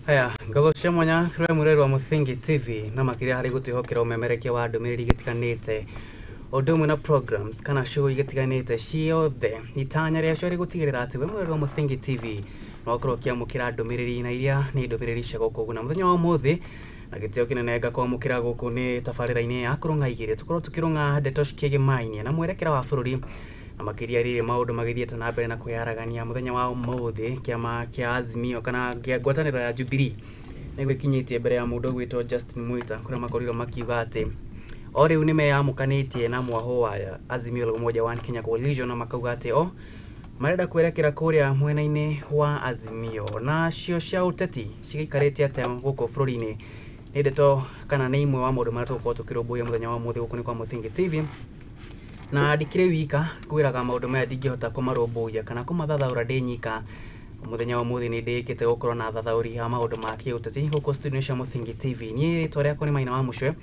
Haya, ngatho cia mwanya kũrĩ mwĩrori wa Mũthingi TV na makĩria harĩ gũtwĩhokera ũmemerekia wa ndũmĩrĩri igĩtiganĩte ũndũ ũmwe na programs kana show igĩtiganĩte ciothe. Itanya rĩacio rĩ gũtigĩrĩra atĩ we mwĩrori wa Mũthingi TV no ũkorwo ũkĩamũkĩra ndũmĩrĩri na iria nĩ ndũmĩrĩri cia gũkũguna mũthenya wa ũmũthĩ. Na gĩtĩo kĩnene ngakwamũkĩra gũkũ nĩ tabarĩra-inĩ ya kũrũng'a igĩrĩ, tũkorwo tũkĩrũng'a ndeto cikĩgĩmainie na mwerekera wa bũrũri na makĩria rĩrĩ maũndũ magĩthiĩte na mbere na kwĩyaragania. Mũthenya wa ũmũthĩ kĩama kĩa Azimio kana kĩa ngwatanĩro ya Jubilee nĩ gwĩkinyĩtie mbere ya mũndũ ũgwĩtwo Justin Mwita, kũrĩa makorirwo makiuga atĩ o rĩu nĩ meyamũkanĩtie na mwahũ wa Azimio la Umoja One Kenya Coalition, na makauga atĩ o marenda kwerekera kũrĩa mwena-inĩ wa Azimio. Nacio cia ũteti cigĩikarĩte atĩa gũkũ bũrũri-inĩ? Nĩ ndeto kana nĩ imwe wa maũndũ marĩa tũgũkorwo tũkĩrũmbũiya mũthenya wa ũmũthĩ gũkũ nĩ kwa Mũthingi TV. Na ndikĩrĩ wika ngwĩraga maũndũ maya ndingĩhota kũmarũmbũiya kana kũmathathaũra ndĩ nyika. Mũthenya wa ũmũthĩ nĩ ndĩkĩte gũkorwo na athathaũri a maũndũ ma kĩũteti gũkũ studio cia Mũthingi TV. Niĩ rĩtwa rĩakwa nĩ Maina wa Mũcwe.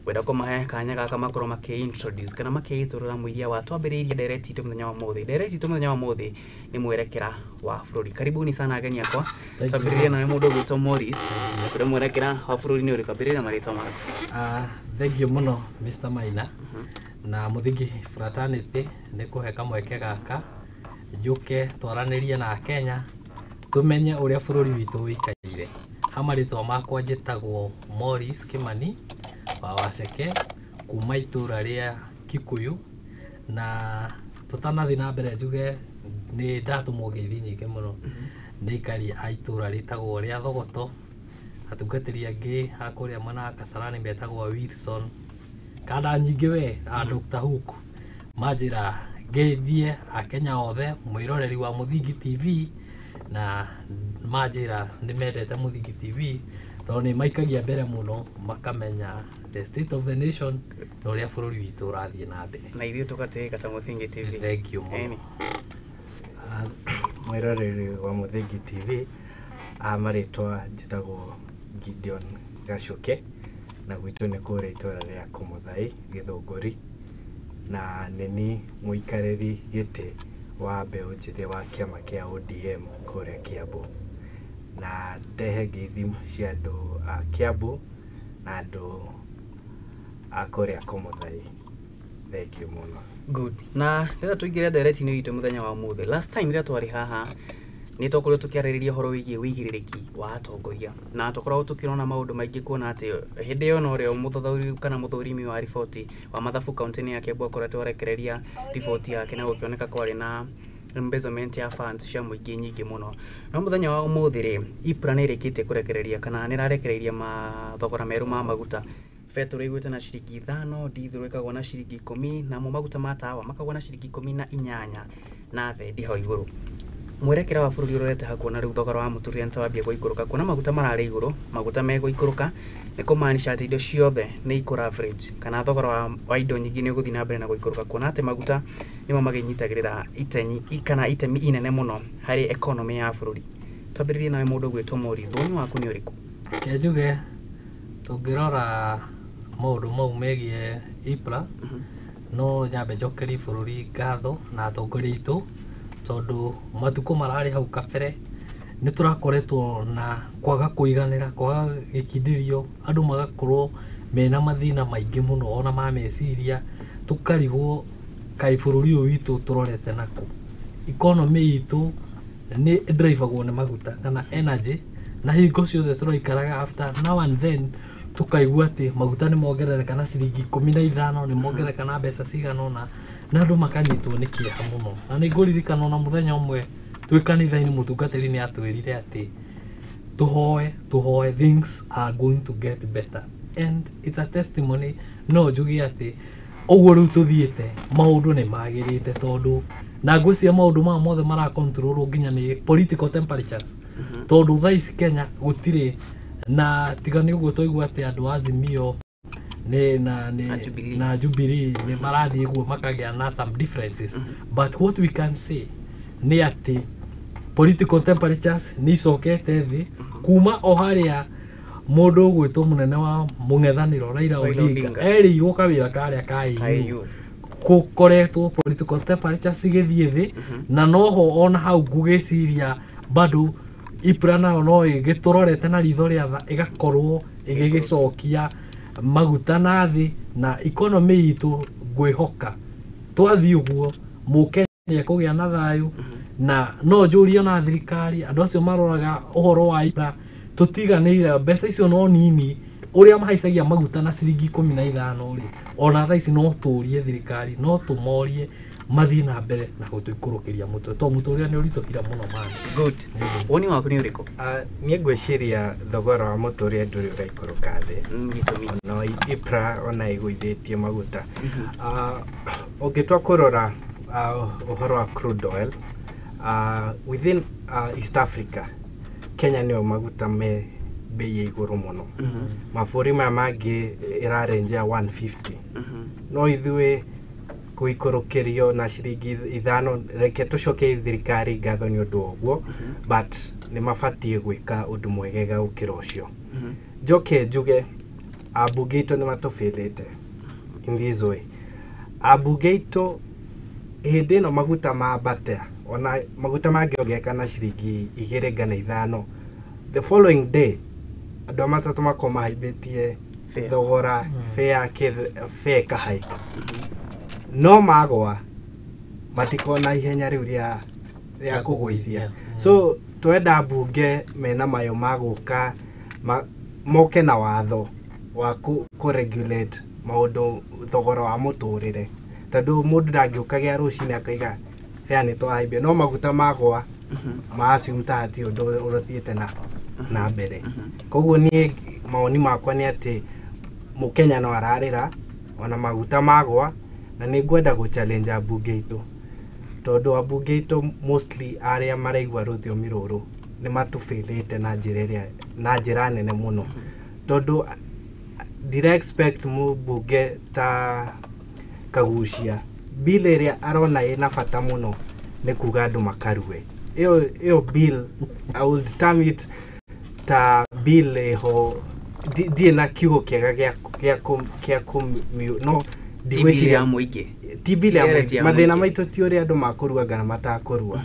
Ngwenda kũmahe kanya gaka makorwo makĩ-introduce kana makĩitũrũra mũiria wa twambĩrĩirie ndereti itũ mũthenya wa ũmũthĩ. Ndereti itũ mũthenya wa ũmũthĩ nĩ mwerekera wa bũrũri. Karibuni sana ageni akwa. Twambĩrĩrie nawe mũndũ ũgwĩtwo Morris. Kũrĩ mwerekera wa bũrũri nĩ ũrĩkũ? Ambĩrĩria na marĩtwa maku. Thank you mũno Mr. Maina na Mũthingi Fraternity nĩ kũhe kamweke gaka njũke twaranĩrie na Kenya tũmenye ũrĩa bũrũri witũ ũikaire. Ha marĩtwa makwa njĩtagwo Morris Kimani wa Waceke kuma itũra rĩa Kikuyu, na tũtanathiĩ na mbere njuge nĩ ndatũmwo ngeithi nyingĩ mũno nĩ aikari a itũra rĩtagwo rĩa Thogoto, atungatĩri angĩ a kũrĩa mwena wa Kasarani metagwo Wilson kanda nyingĩ we a Dr. Hook manjĩra ngeithie akenya othe mwĩroreri wa Mũthingi TV, na manjĩra nĩ mendete Mũthingi TV tondũ nĩ maikagia mbere mũno makamenya the state of the nation na ũrĩa bũrũri witũ ũrathiĩ na mbere. Na ithuĩ tũgatĩĩka ta Mũthingi TV. Thank you mũno. Ĩni. Mwĩroreri wa Mũthingi TV, marĩtwa njĩtagwo Gideon Gacuke na gwitũ nĩ kũrĩa itũra rĩa Kũmũthai Gĩthũngũri, na nĩ niĩ mũikarĩri gĩtĩ wa mbeũ njĩthĩ wa kĩama kĩa ODM kũrĩa Kiambu, na ndehe ngeithi cia andũ a Kiambu na andũ a kũrĩa Kũmũthai. Thank you mũno. Good. Na rĩrĩa tũingĩre ndereti-inĩ itũ mũthenya wa ũmũthĩ, last time rĩrĩa twarĩ haha nĩ twakorirwo tũkĩarĩrĩria ũhoro wĩgiĩ wĩigĩrĩrĩki wa atongoria, na tũkoragwo tũkĩrona maũndũ maingĩ kuona atĩ hĩndĩ ĩyo norĩo mũthathaũri kana mũthũrimi wa riboti wa mathabu kaunti-inĩ ya Kiambu akoretwo arekereria riboti yake, na gũkĩoneka kwarĩ na embezzlement ya funds cia mũingĩ nyingĩ mũno. No mũthenya wa ũmũthĩ rĩ, EPRA nĩ ĩrĩkĩtie kũrekereria kana nĩ ĩrarekereiria mathogora merũ ma maguta. Betũrũ ĩgwĩte na ciringi 5, ndithũrũ ĩkagwa na ciringi 10, namo maguta ma tawa makagwa na ciringi 18 na thendi hau igũrũ. Mwerekera wa bũrũri ũrorete ha kuona rĩu thogora wa mũtũrĩre nĩ wambia gũikũrũka, kuona maguta mararĩ igũrũ, maguta megũikũrũka nĩ kũmaanisha atĩ indo ciothe nĩ ikũra average, kana thogora wa indo nyingĩ nĩ ũgũthiĩ na mbere na gũikũrũka, kuona atĩ maguta nĩmo magĩnyitagĩrĩra itenyi kana itemi inene mũno harĩ economy ya bũrũri. Twambĩrĩrie nawe mũndũ ũgwĩtwo Morris, woni waku nĩ ũrĩkũ? Reke njuge tũngĩrora maũndũ mau megiĩ EPRA, no nyambe njokerie bũrũri ngatho na atongoria aitũ, tondũ matukũ mararĩ hau kabere nĩ tũrakoretwo na kwaga kũiganĩra, kwaga gĩkindĩrio, andũ magakorwo mena mathĩna maingĩ mũno ona ma meciria, tũkarigwo kaĩ bũrũri ũyũ witũ tũrorete nakũ. Economy itũ nĩ ĩndiraibagwo nĩ maguta kana energy, na hingo ciothe tũraikaraga after now and then tukaigua atĩ maguta nĩ mongerereka na ciringi 15, nĩ mongerereka na mbeca cigana ũna, na andũ makanyitwo nĩ kĩeha mũno. Na nĩ ngũririkana ona mũthenya ũmwe twĩ kanitha-inĩ mũtungatĩri nĩ atwĩrire atĩ tũhoe, tũhoe, things are going to get better, and it's a testimony. No njuge atĩ ũguo rĩu tũthiĩte maũndũ nĩ magĩrĩte, tondũ na ngwĩciria maũndũ maya mothe maracontrolwo nginya nĩ political temperatures, tondũ thaa ici Kenya gũtirĩ na tiga nĩ ũguo twaigua atĩ andũ a Azimio nĩ na Na nĩ Jubilee. na Jubilee nĩ marathiĩ ũguo makagĩa na some differences, but what we can say nĩ atĩ political temperatures nĩ icokete thĩ kuma o harĩa mũndũ ũgwĩtwo mũnene wa mũng'ethanĩro Raila Raila Odinga Odinga. erĩirwo kawĩra karĩa ka Ka AU, AU. gũkoretwo political temperatures cigĩthiĩ thĩ, na noho ona hau ngũgĩciria bado IPRA nayo no ĩgĩtũrorete na ritho rĩa tha ĩgakorwo ĩgĩgĩcokia maguta na thĩ na economy itũ ngwĩhoka twathiĩ ũguo mũkenya nĩekũgĩa na thayũ. Na no njũrie na thirikari andũ acio maroraga ũhoro wa IPRA tũtiganĩire mbeca icio no nini ũrĩa mahaicagia maguta na ciringi 15 rĩ, ona thaa ici no tũrie thirikari no tũmorie mathiĩ na mbere na gũtũikũrũkĩria mũtwe tondũ mũtũrĩre nĩ ũritũhire mũno mani. Good. Woni waku nĩ ũrĩkũ? Niĩ ngwĩciria thogora wa mũtũrĩre ndũrĩ ũraikũrũka thĩ. Gĩtũmi? Ona IPRA ona ĩgũithĩtie maguta. Ũngĩtua kũrora ũhoro wa crude oil within East Africa, Kenya nĩyo maguta me bei ya igũrũ mũno. Mabũrũri maya mangĩ ĩrarenjea 150, no ithuĩ gũikũrũkĩrio na ciringi 5. Reke tũcoke thirikari ngatho nĩ ũndũ wa ũguo, but nĩ mabatiĩ gwĩka ũndũ mwegega gũkĩra ũcio. Njoke njuge ambunge aitũ nĩ matũbĩrĩte in this way. Ambunge aitũ hĩndĩ ĩno maguta mambata, ona maguta mangĩongerereka na ciringi 2 kana 5, the following day andũ a matatũ makorwo mahaimbĩtie Fare. Thogora fare fare ĩkahaimba, no magwa matikona ihenya rĩu rĩa Rĩa kũgũithia. Kũgũithia. So twenda mbunge mena mayo ma gũka moke na watho wa kũ regulate maũndũ thogora wa mũtũrĩre, tondũ mũndũ ndangĩũka gĩa rũcinĩ akaiga fare nĩ twahaimbia no maguta magwa ma assume ta hatirĩ ũndũ ũrathiĩte na mbere. Koguo niĩ mawoni makwa nĩ atĩ mũkenya no ararĩra ona maguta magwa, na nĩ ngwenda gũ challenge ambunge aitũ, tondũ ambunge aitũ mostly arĩa maraigua rũthiomi rũrũ nĩ matũbĩrĩte na njĩra ĩrĩa na njĩra nene mũno, tondũ ndira expect mũmbunge ta Kagucia bill ĩrĩa arona ĩna bata mũno nĩ kuga andũ makarue. Ĩyo bill I would term it ta bill ĩho ndirĩ na kiugo kĩega gĩa kũ no Ti bill ndigwĩciria ya mũingĩ. Ti bill ya Reality mũingĩ. ya Mathĩna mũingĩ. maitũ ti ũrĩa andũ makũrua kana matakũrua,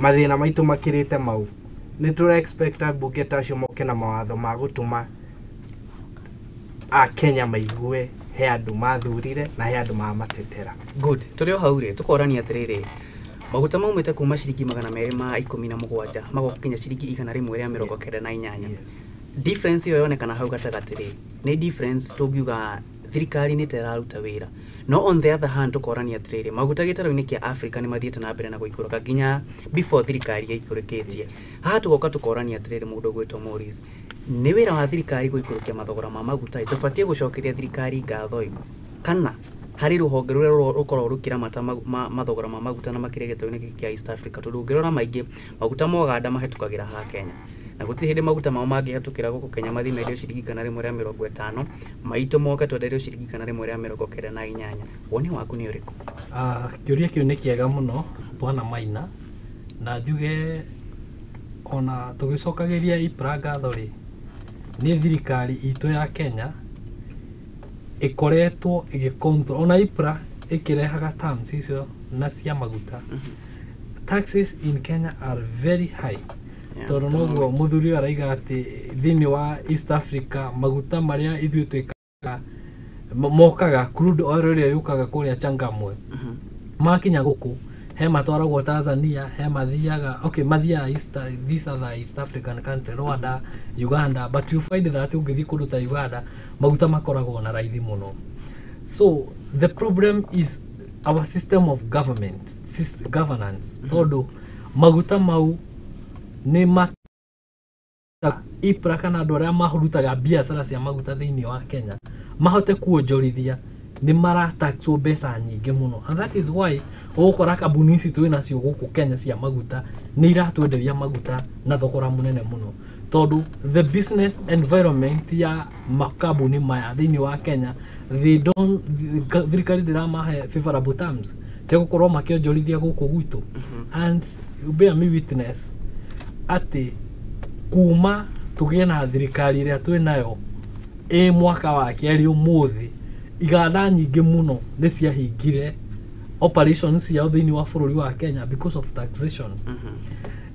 mathĩna maitũ makĩrĩte mau. Nĩ tũra expect ambunge ta acio moke na mawatho ma gũtũma akenya maigue he andũ mathurire na he andũ mamatetera. Good. Tũrĩ o hau rĩ, tũkorania atĩrĩrĩ, maguta maumĩte kuma ciringi 217 magoka kinya ciringi 198. Difference ĩyo yonekana hau gatagatĩ rĩ, nĩ difference tũngiuga thirikari nĩ ta ĩraruta wĩra, no on the other hand tũkorania atĩrĩrĩ, maguta gĩtarũ-inĩ kĩa Africa nĩ mathiĩte na mbere na gũikũrũka nginya before thirikari ĩikũrũkĩtie. Haha tũgoka tũkorania atĩrĩrĩ, mũndũ ũgwĩtwo Morris, nĩ wĩra wa thirikari gũikũrũkia mathogora ma maguta ĩ, tũbatiĩ gũcokeria thirikari ngatho ĩ, kana harĩ rũhonge rũrĩa rũkoragwo rũkĩramata mathogora ma maguta na makĩria gĩtarũ-inĩ gĩkĩ kĩa East Africa, tondũ ũngĩrora maingĩ maguta ma Uganda mahĩtũkagĩra haha Kenya, na gũtirĩ hĩndĩ maguta mao mangĩhetũkĩra gũkũ Kenya mathiĩ mendio ciringi 150, maitũ moke twenderio ciringi 198. Woni waku nĩ ũrĩkũ? Kĩũria kĩu nĩ kĩega mũno bwana Maina, na njuge ona tũgĩcokagĩria IPRA ngatho rĩ, nĩ thirikari itũ ya Kenya ĩkoretwo ĩgĩ ona IPRA ĩkĩrehaga terms icio na cia maguta. Taxes in Kenya are very high, tondũ at the noguo moment. Mũthuri ũyũ araiga atĩ thĩinĩ wa East Africa maguta marĩa ithuĩ twĩkaga mokaga crude oil ĩrĩa yũkaga kũrĩa Changamwe, makinya gũkũ he matwaragwo Tanzania, he mathiaga, okay, mathiaga East, these other East African country, Rwanda, Uganda, but you find that ũngĩthiĩ kũndũ ta Uganda maguta makoragwo na raithi mũno. So the problem is our system of government governance, tondũ maguta mau nĩ ma IPRA kana andũ arĩa marutaga biacara cia maguta thĩinĩ wa Kenya mahote kuonjorithia nĩ marataxwo mbeca nyingĩ mũno, and that is why ũgũkora kambuni ici twĩ nacio gũkũ Kenya cia maguta nĩ iratwenderia maguta na thogora mũnene mũno, tondũ the business environment ya makambuni maya thĩinĩ wa Kenya, they don't, thirikari ndĩramahe favorable terms cia gũkorwo makĩonjorithia gũkũ gwitũ. And you bear me witness atĩ kuma tũgĩe na thirikari ĩrĩa twĩ nayo ĩ mwaka wa kerĩ ũmũthĩ, iganda nyingĩ mũno nĩ ciahingire operations ciao thĩinĩ wa bũrũri wa Kenya because of taxation.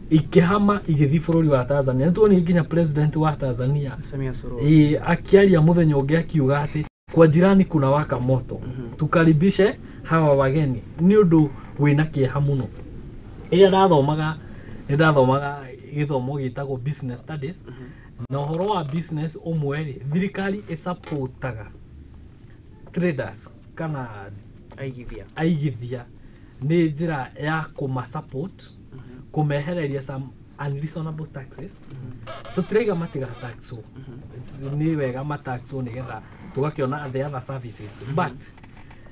Ikĩhama igĩthiĩ bũrũri wa Tanzania. Nĩ tuonire nginya president wa Tanzania, Samia Suluhu, ĩĩ, akĩaria mũthenya ũngĩ akiuga atĩ kwa jirani kuna waka moto, tukaribishe hawa wageni. Nĩ ũndũ wĩna kĩeha mũno. Rĩrĩa ndathomaga, nĩ ndathomaga gĩthomo gĩtagwo business studies, na ũhoro wa business ũmwe rĩ, thirikari ĩsupportaga traders kana aigithia. Aigithia nĩ njĩra ya kũma support, kũmehereria some unreasonable taxes. Tũtiraiga matigataxwo, nĩ wega mataxwo nĩgetha tũgakĩona the other services, but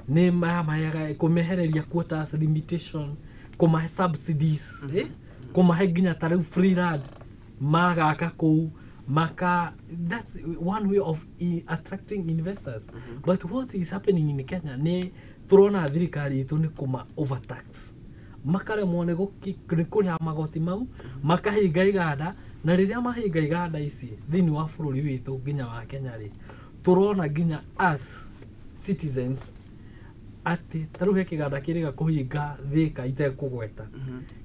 nĩ mamaheaga kũmehereria quotas limitation, kũmahe subsidies, eh? Kũmahe nginya ta rĩu free land magaka kũu maka. That's one way of attracting investors. But what is happening in Kenya nĩ tũrona thirikari itũ nĩ kũma overtax, makaremwo nĩ kũrĩha magoti mau, makahinga iganda. Na rĩrĩa mahinga iganda ici thĩinĩ wa bũrũri witũ nginya wa Kenya rĩ, tũrona nginya us citizens atĩ ta rĩu he kĩganda kĩrĩga kũhinga Thĩka itekũgweta,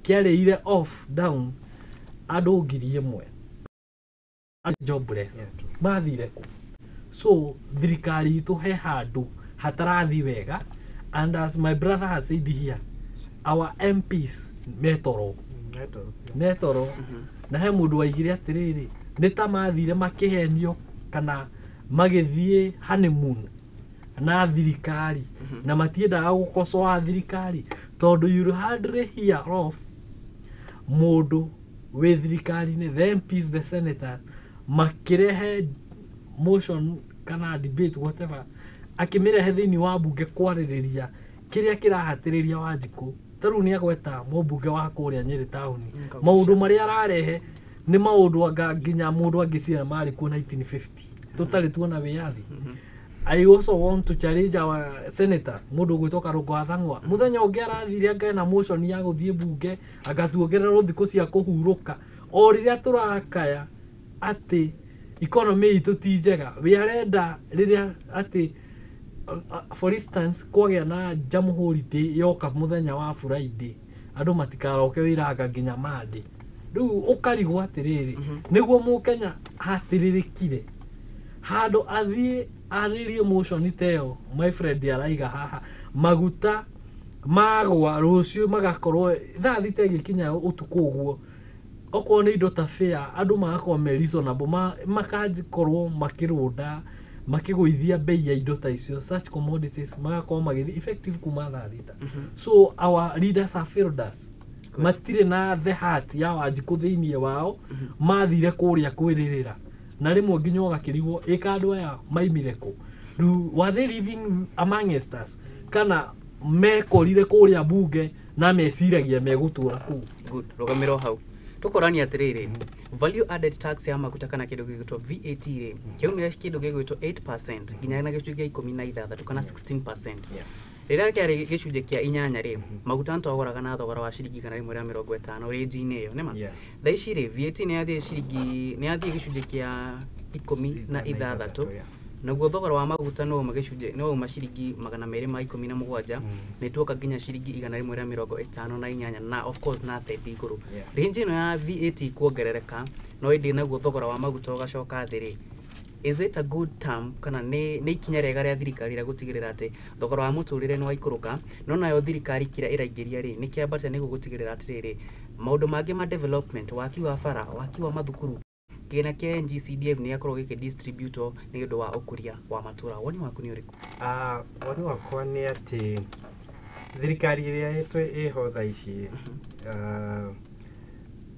kĩarĩire off down andũ 1,000 jobless. Yeah, true. Mathire kũ? So thirikari itũ he handũ hatarathi wega, and as my brother has said here, our MPs metoro metoro. Na he mũndũ waigire atĩrĩrĩ, nĩ ta mathire makĩhenio kana magĩthiĩ honeymoon na thirikari, na matiendaga gũkocoa thirikari, tondũ you hardly hear of mũndũ wĩ thirikari-inĩ, the MPs, the senators, makĩrehe motion kana debate, whatever, akĩmĩrehe thĩinĩ wa mbunge kwarĩrĩria kĩrĩa kĩrahatĩrĩria Wanjikũ. Ta rĩu nĩ agweta mũmbunge wa kũrĩa Nyĩrĩ taũni, Kagucia. Maũndũ marĩa ararehe nĩ maũndũ anga nginya mũndũ angĩcira marĩ kuo 1950 tũtarĩ tuona wĩyathi. I also want to challenge our senator, mũndũ ũgwĩtwo Karũngũ wa Thang'wa. Mũthenya ũngĩ arathire anga ena motion ya gũthiĩ mbunge agatuongererwo thikũ cia kũhurũka, o rĩrĩa tũrakaya atĩ economy itũ ti njega. We arenda rĩrĩa atĩ for instance kwagĩa na Jamhuri Day yoka mũthenya wa Friday, andũ matikaroke wĩra anga nginya Monday. Rĩu ũkarigwo atĩrĩrĩ, nĩguo mũkenya hatĩrĩrĩkire handũ athiĩ arĩrie motion ta ĩyo. My friend araiga haha maguta magwa rũciũ magakorwo thaa 6 ĩgĩkinya ũtukũ ũguo, okorwo nĩ indo ta fare, andũ magakorwo me reasonable, makakorwo makĩrũnda makĩgũithia bei ya indo ta icio, such commodities, magakorwo magĩthiĩ effective kuma thaa 6. So our leaders have failed us. Matirĩ na the heart ya Wanjikũ thĩinĩ wao. Mathire kũrĩa kwĩrĩrĩra, na rĩmwe nginya ũgakĩrigwo ĩka andũ aya maimire kũ. Rĩu were they living amongst us kana mekorire kũrĩa bunge na meciragia megũtũra kũu? Good. Rũgamĩro hau tũkorania atĩrĩrĩ, value added tax ya maguta kana kĩndũ gĩgwĩtwo VAT rĩ, kĩaumire kĩndũ gĩgwĩtwo 8% nginya na gĩcunjĩ kĩa 16 kana 16%. Rĩrĩa kĩarĩ gĩcunjĩ kĩa 8 rĩ, maguta nĩtwagũraga na thogora wa ciringi 150 rĩnji-inĩ ĩyo nĩma. Thaa ici rĩ, VAT nĩ yathiĩ ciringi, nĩ yathiĩ gĩcunjĩ kĩa 16, naguo thogora wa maguta nĩ wauma gĩcunjĩ, nĩ wauma ciringi 217, nĩ tuoka nginya ciringi 158 na of course na thendi igũrũ. Range ĩno ya VAT kuongerereka no ĩndĩ naguo thogora wa maguta ũgacoka thĩ rĩ, is it a good term kana nĩ ikinya rĩega rĩa thirikari rĩa gũtigĩrĩra atĩ thogora wa mũtũrĩre nĩ waikũrũka, no nayo thirikari kĩrĩa ĩraingĩria rĩ nĩ kĩambatia, nĩguo gũtigĩrĩra atĩrĩrĩ, maũndũ mangĩ ma development, waki wa bara, waki wa mathukuru, kĩgĩna kĩa NGCDF nĩ gĩakorwo gĩkĩdistributwo nĩ ũndũ wa ũkũria wa matũra? Woni waku nĩ ũrĩkũ? Ah, woni wakwa nĩ atĩ thirikari ĩrĩa ĩho thaa ici,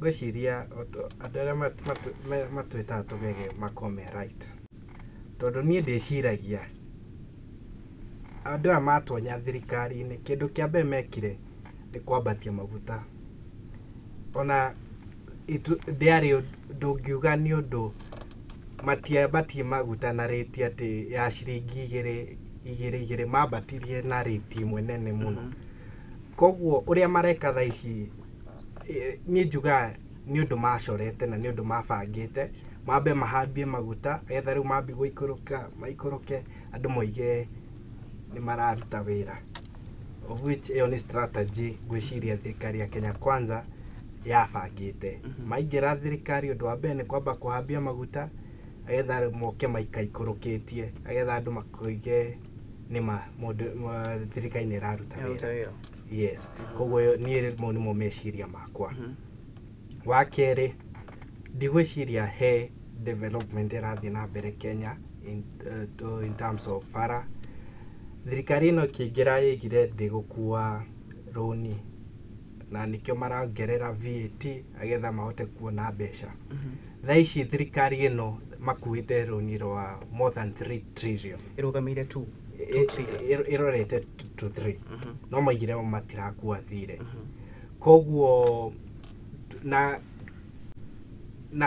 ngwĩciria andũ arĩa matwĩtaga tũgege makorwo me right, tondũ niĩ ndĩciragia andũ aya matonya thirikari-inĩ, kĩndũ kĩa mbere mekire nĩ kwambatia maguta. Ona ndĩarĩ ndũngiuga nĩ ũndũ matiambatie maguta na rĩti atĩ ya ciringi igĩrĩ igĩrĩ igĩrĩ, mambatirie na rĩti ĩmwe nene mũno. Koguo ũrĩa mareka thaa ici, niĩ njugaga nĩ ũndũ macorete na nĩ ũndũ mabangĩte mambe mahambie maguta, getha rĩu mambie gũikũrũka maikũrũke, andũ moige nĩ mararuta wĩra, of which ĩyo nĩ strategy ngwĩciria thirikari ya Kenya Kwanza. Yabangĩte maingĩra thirikari, ũndũ wa mbere nĩ kwamba kũhambia maguta agetha moke maikaikũrũkĩtie, agetha andũ makoige nĩma mũndũ thirikari nĩ ĩraruta Ĩraruta wĩra. wĩra. Yes, koguo niĩ mau nĩmo meciria makwa. Wa kerĩ, ndigwĩciria he development ĩrathiĩ na mbere Kenya in terms of bara. Thirikari ĩno ĩkĩingĩra yaigire ndĩgũkua rũni, na nĩkĩo marongerera VAT agetha mahote kuona mbeca. Thaa ici thirikari ĩno makuĩte rũni rwa more than 3 trillion. Ĩrũgamĩire 2 trillion. Ĩrorete to 3, no maigire matirakua thirĩ. Koguo na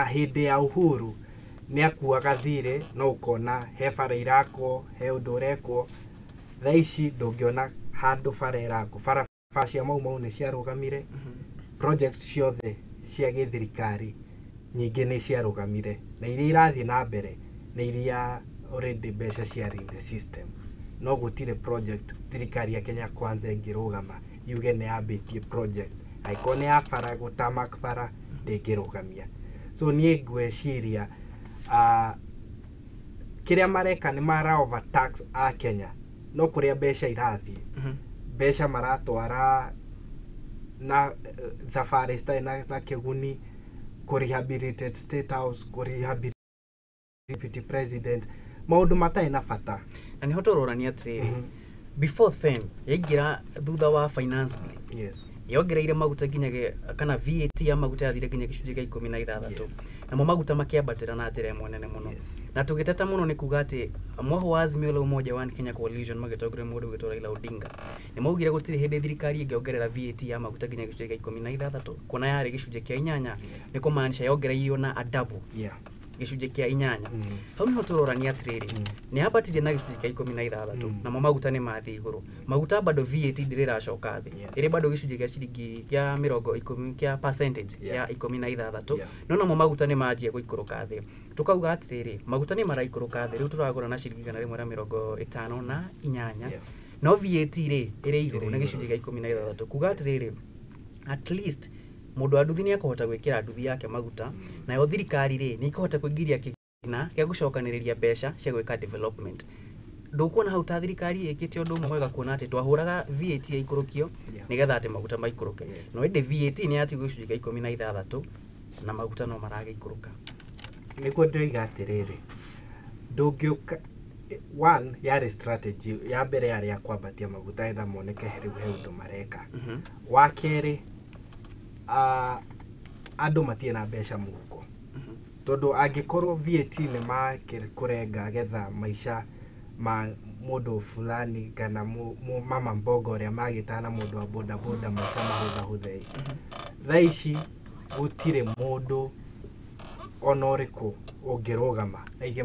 hĩndĩ ya Uhuru nĩ akuaga thirĩ, no ũkona he bara irakwo, he ũndũ ũrekwo. Thaa ici ndũngĩona handũ bara ĩrakwo. Bara cia Mau Mau nĩ ciarũgamire, project ciothe cia gĩthirikari nyingĩ nĩ ciarũgamire, na iria irathiĩ na mbere nĩ iria already mbeca ciarĩ in the system, no gũtirĩ project thirikari ya Kenya Kwanza ĩngĩrũgama yuge nĩ yambĩtie project, angĩkorwo nĩ ya bara, gũtamak bara ndĩngĩrũgamia. So niĩ ngwĩciria kĩrĩa mareka nĩ mara overtax a Kenya, no kũrĩa mbeca irathiĩ, mbeca maratwara na thabarĩ citarĩ na kĩguni, kũ rehabilitate State House, kũ rehabilitate deputy president, maũndũ matarĩ na bata. Na nĩho tũrorania atĩrĩrĩ, before then yaingĩra thutha wa finance bill, yongereire maguta nginya kana VAT ya maguta yathire nginya gĩcunjĩ kĩa 16. Namo maguta makĩambatĩra na njĩra ĩmwe nene mũno. Na tũgĩteta mũno nĩ kuga atĩ mwaho wa Azimio la Umoja One Kenya Coalition magĩtongorio nĩ mũndũ ũgwĩtwo Raila Odinga, nĩ maugire gũtirĩ hĩndĩ thirikari ĩngĩongerera VAT ya maguta nginya gĩcunjĩ kĩa 16, kuona yarĩ gĩcunjĩ kĩa 8, nĩ kũmaanisha yongereirio na a double, gĩcunjĩ kĩa 8. Hau nĩho tũrorania atĩrĩrĩ, nĩ yambatirie na gĩcunjĩ kĩa 16, namo maguta nĩ mathiĩ igũrũ. Maguta bado VAT ndĩrĩ ĩracoka thĩ, ĩrĩ bado gĩcunjĩ kĩa ciringi kĩa mĩrongo ikũmi kĩa percentage ya 16. No namo maguta nĩ manjia gũikũrũka thĩ. Tũkauga atĩrĩrĩ, maguta nĩ maraikũrũka thĩ, rĩu tũragũra na ciringi 158, no VAT rĩ ĩrĩ igũrũ Ĩrĩ na igũrũ. gĩcunjĩ kĩa 16, kuga atĩrĩrĩ, at least mũndũ wa nduthi nĩ ekũhota gwĩkĩra nduthi yake maguta, nayo thirikari rĩ nĩ ĩkũhota kũingĩria kĩgĩna gĩa gũcokanĩrĩria mbeca cia gwĩka development. Ndũkuona hau ta thirikari ĩkĩte ũndũ ũmwe mwega, kuona atĩ twahũraga VAT yaikũrũkio nĩgetha atĩ maguta maikũrũke? No ĩndĩ VAT nĩ yatigwo gĩcunjĩ kĩa 16 na maguta no maragĩikũrũka. Nĩguo ndĩroiga atĩrĩrĩ, ndũngĩũka, one yarĩ strategy ya mbere yarĩ ya kwambatia maguta getha moneke rĩu he ũndũ mareka. Wa kerĩ, andũ matirĩ na mbeca mũhuko, tondũ angĩkorwo VAT nĩ makũrenga getha maica ma mũndũ fulani kana mama mboga ũrĩa magĩtana na mũndũ wa bodaboda maica mahũthahũthe, thaa ici gũtirĩ mũndũ ona ũrĩkũ ũngĩrũgama aige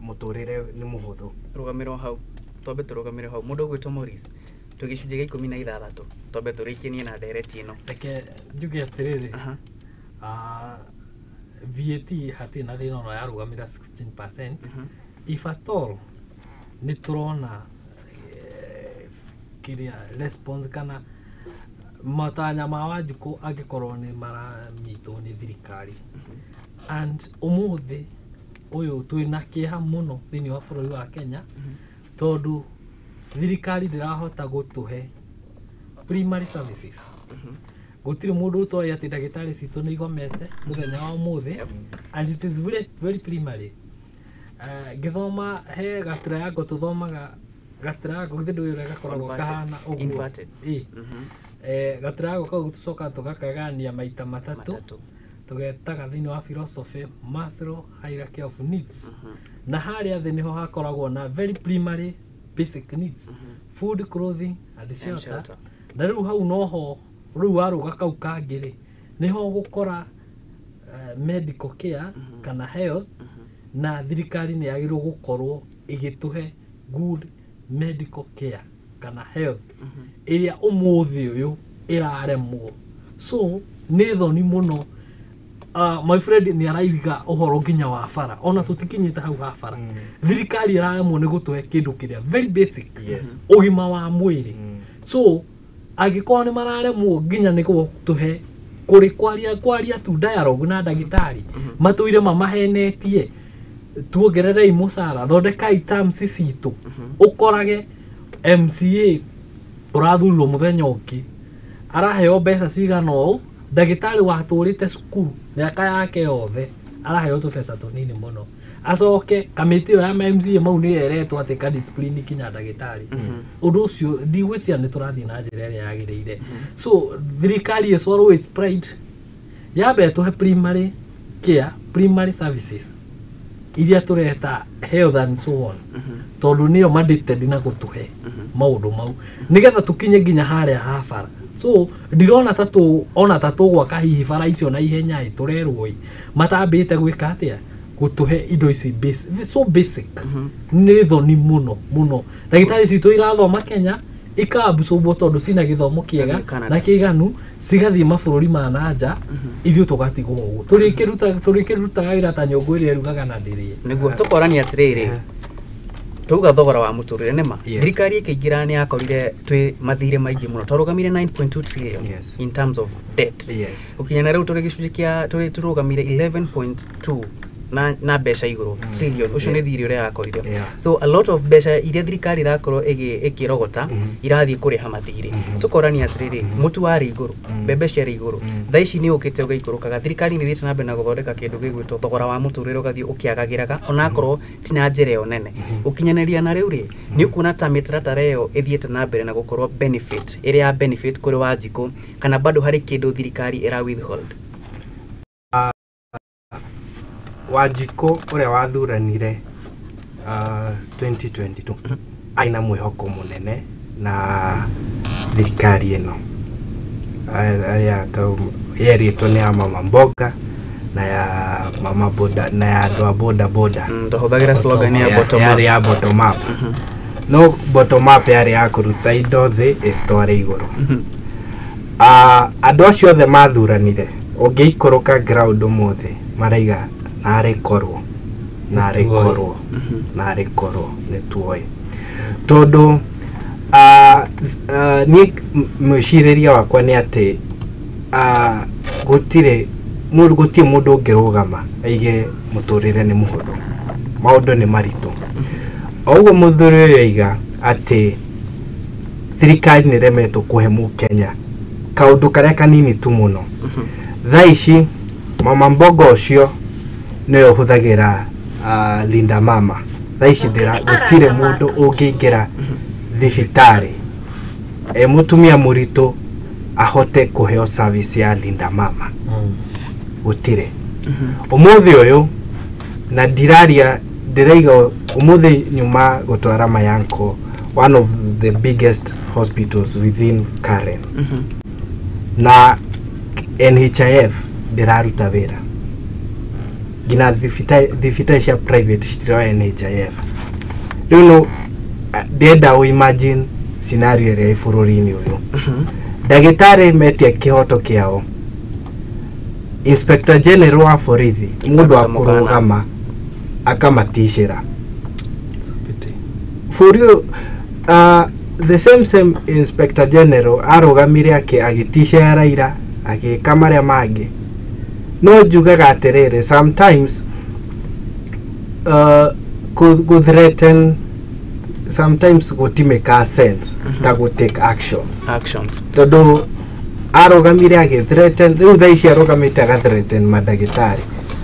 mũtũrĩre nĩ mũhũthũ. Rũgamĩrwo hau, twambe tũrũgamĩre hau. Mũndũ ũgwĩtwo Maurice, twĩ gĩcunjĩ gĩa 16, twambe tũrĩkenie na ndereti ĩno. Reke njuge atĩrĩrĩ, VAT hatirĩ na thĩna ona yarũgamĩra 16%. If at all nĩ tũrona kĩrĩa response kana matanya ma Wanjikũ angĩkorwo nĩ maramitwo nĩ thirikari, and ũmũthĩ ũyũ twĩna kĩeha mũno thĩinĩ wa bũrũri wa Kenya, tondũ thirikari ndĩrahota gũtũhe primary services. Gũtirĩ mũndũ ũtoĩ atĩ ndagĩtarĩ citũ nĩ igomete mũthenya wa ũmũthĩ, and it is very, very primary. Ngĩthoma he gatriangle, tũthomaga gatriangle, githĩ ndũĩ ũrĩa gakoragwo Inverted. kahana ũguo? Inverted. Ĩ. Gatriangle kau tũcokaga tũgakagania maita matatũ. Matatũ. Tũgetaga thĩinĩ wa philosophy Maslow hierarchy of needs, na harĩa thĩ nĩho hakoragwo na very primary basic needs, food, clothing and shelter. Shelter. Na rĩu hau noho rĩu warũga kau kangĩ rĩ, nĩho ũgũkora medical care kana health, na thirikari nĩ yagĩrĩirwo gũkorwo ĩgĩtũhe good medical care kana health ĩrĩa ũmũthĩ ũyũ ĩraremwo. So nĩ thoni mũno. My friend nĩ araiga ũhoro nginya wa bara, ona tũtikinyĩte hau ha bara. Thirikari ĩraremwo nĩ gũtũhe kĩndũ kĩrĩa very basic, ũgima wa mwĩrĩ. So angĩkorwo nĩ mararemwo nginya nĩ gũtũhe Kũrĩ kwaria kwaria tu dialogue na ndagĩtarĩ, matũire mamahenetie, tuongererei mũcara, thondekai terms citũ. Ũkorage MCA ũrathurirwo mũthenya ũngĩ araheo mbeca cigana ũũ, ndagĩtarĩ watũrĩte cukuru mĩaka yake yothe araheo tũbeca tũnini mũno. Acoke kamĩtĩ ĩyo ya MCA mau nĩ eretwo atĩ ka discipline kinya ndagĩtarĩ. Ũndũ ũcio ndigwĩciria nĩ tũrathiĩ na njĩra ĩrĩa yagĩrĩire. So thirikari is always pride yambe tũhe primary care, primary services iria tũreta health and so on, tondũ nĩyo mandated na gũtũhe maũndũ mau nĩgetha tũkinye nginya harĩa ha bara. So ndirona ta tũ ona ta tũgwaka hihi bara icio na ihenya ĩ tũrerwo ĩ matambĩte gwĩka atĩa, gũtũhe indo ici so basic. Nĩ thoni mũno mũno, ndagĩtarĩ citũ irathoma Kenya ikaabsorbwo tondũ cina gĩthomo kĩega Canada. Na kĩiganu, cigathiĩ mabũrũri ma nanja, ithuĩ tũgatigwo ũguo tũrĩkĩrutaga wĩra ta nyũngũ ĩrĩa ĩrugaga na ndĩrĩe. Nĩguo tũkorania atĩrĩrĩ, tauga thogora wa mũtũrĩre nĩma Yes. thirikari ĩkĩingĩra nĩ yakorire twĩ mathirĩ maingĩ mũno, twarũgamire 9.2 trillion in terms of debt. Gũkinya na rĩu tũrĩ gĩcunjĩ kĩa tũrĩ tũrũgamire 11.2 na mbeca igũrũ trillion. Ũcio nĩ thirĩ ũrĩa yakorire. So a lot of mbeca iria thirikari ĩrakorwo ĩkĩrogota irathiĩ kũrĩha mathirĩ. Tũkorania atĩrĩrĩ, mũtu warĩ igũrũ, mbembe ciarĩ igũrũ, thaa ici nĩ ũkĩte ũgaikũrũkaga. Thirikari nĩ ĩthiĩte na mbere na gũthondeka kĩndũ gĩgwĩtwo thogora wa mũtũrĩre ũgathiĩ ũkĩagagĩraga, onakorwo ti na njĩra ĩyo nene gũkinyanĩria. Na rĩu rĩ, nĩ ũkuona ta mĩtaratara ĩyo ĩthiĩte na mbere na gũkorwo benefit ĩrĩa ya benefit kũrĩ Wanjikũ, kana bado harĩ kĩndũ thirikari ĩra withhold? Wanjikũ ũrĩa wathuranire 2022 arĩ na mwĩhoko mũnene na thirikari ĩno arĩa yerĩtwo nĩ ya mama mboga na ya mama boda na ya andũ a boda boda. Twahũthagĩra slogan ya bottom up. Yarĩ ya bottom up, no bottom up yarĩ ya kũruta indo thĩ ĩcitware igũrũ. Andũ acio othe mathuranire, ũngĩikũrũka ground ũmũthĩ maraiga narĩ korwo, narĩ korwo, narĩ korwo nĩ tuoĩ, tondũ niĩ mwĩcirĩrie wakwa nĩ atĩ gũtirĩ mũndũ, gũtirĩ mũndũ ũngĩrũgama aige mũtũrĩre nĩ mũhũthũ, maũndũ nĩ maritũ. O ũguo mũthuri ũyũ aiga atĩ thirikari nĩ ĩremetwo kũhe mũkenya kaũndũ karĩa kanini tu mũno. Thaa ici mama mboga ũcio nĩwe ũhũthagĩra Linda Mama. Thaa ici gũtirĩ mũndũ ũngĩingĩra thibitarĩ e mũtumia mũritũ ahote kũheo service ya Linda Mama, gũtirĩ ũmũthĩ ũyũ. Na ndiraria, ndĩraiga ũmũthĩ nyuma gũtwara my uncle one of the biggest hospitals within Karen, na NHIF ndĩraruta wĩra nginya thibitarĩ cia private citiroya NHIF. Rĩu no ndĩrenda ũ imagine scenario ĩrĩa ĩ bũrũri-inĩ ũyũ. Ndagĩtarĩ metia kĩhoto kĩao, Inspector General wa borithi mũndũ wa Akaruta mũkana. Kũrũgama akamaticĩra bũrũri ũyũ. The same same Inspector General arũgamire agĩticĩra Raila, agĩka marĩa mangĩ. No njugaga atĩrĩrĩ, sometimes gũ threaten sometimes gũtimĩka sense ta gũ take actions. Actions. Tondũ arũgamire agĩ threaten, rĩu thaa ici arũgamĩte aga threaten mandagĩtarĩ,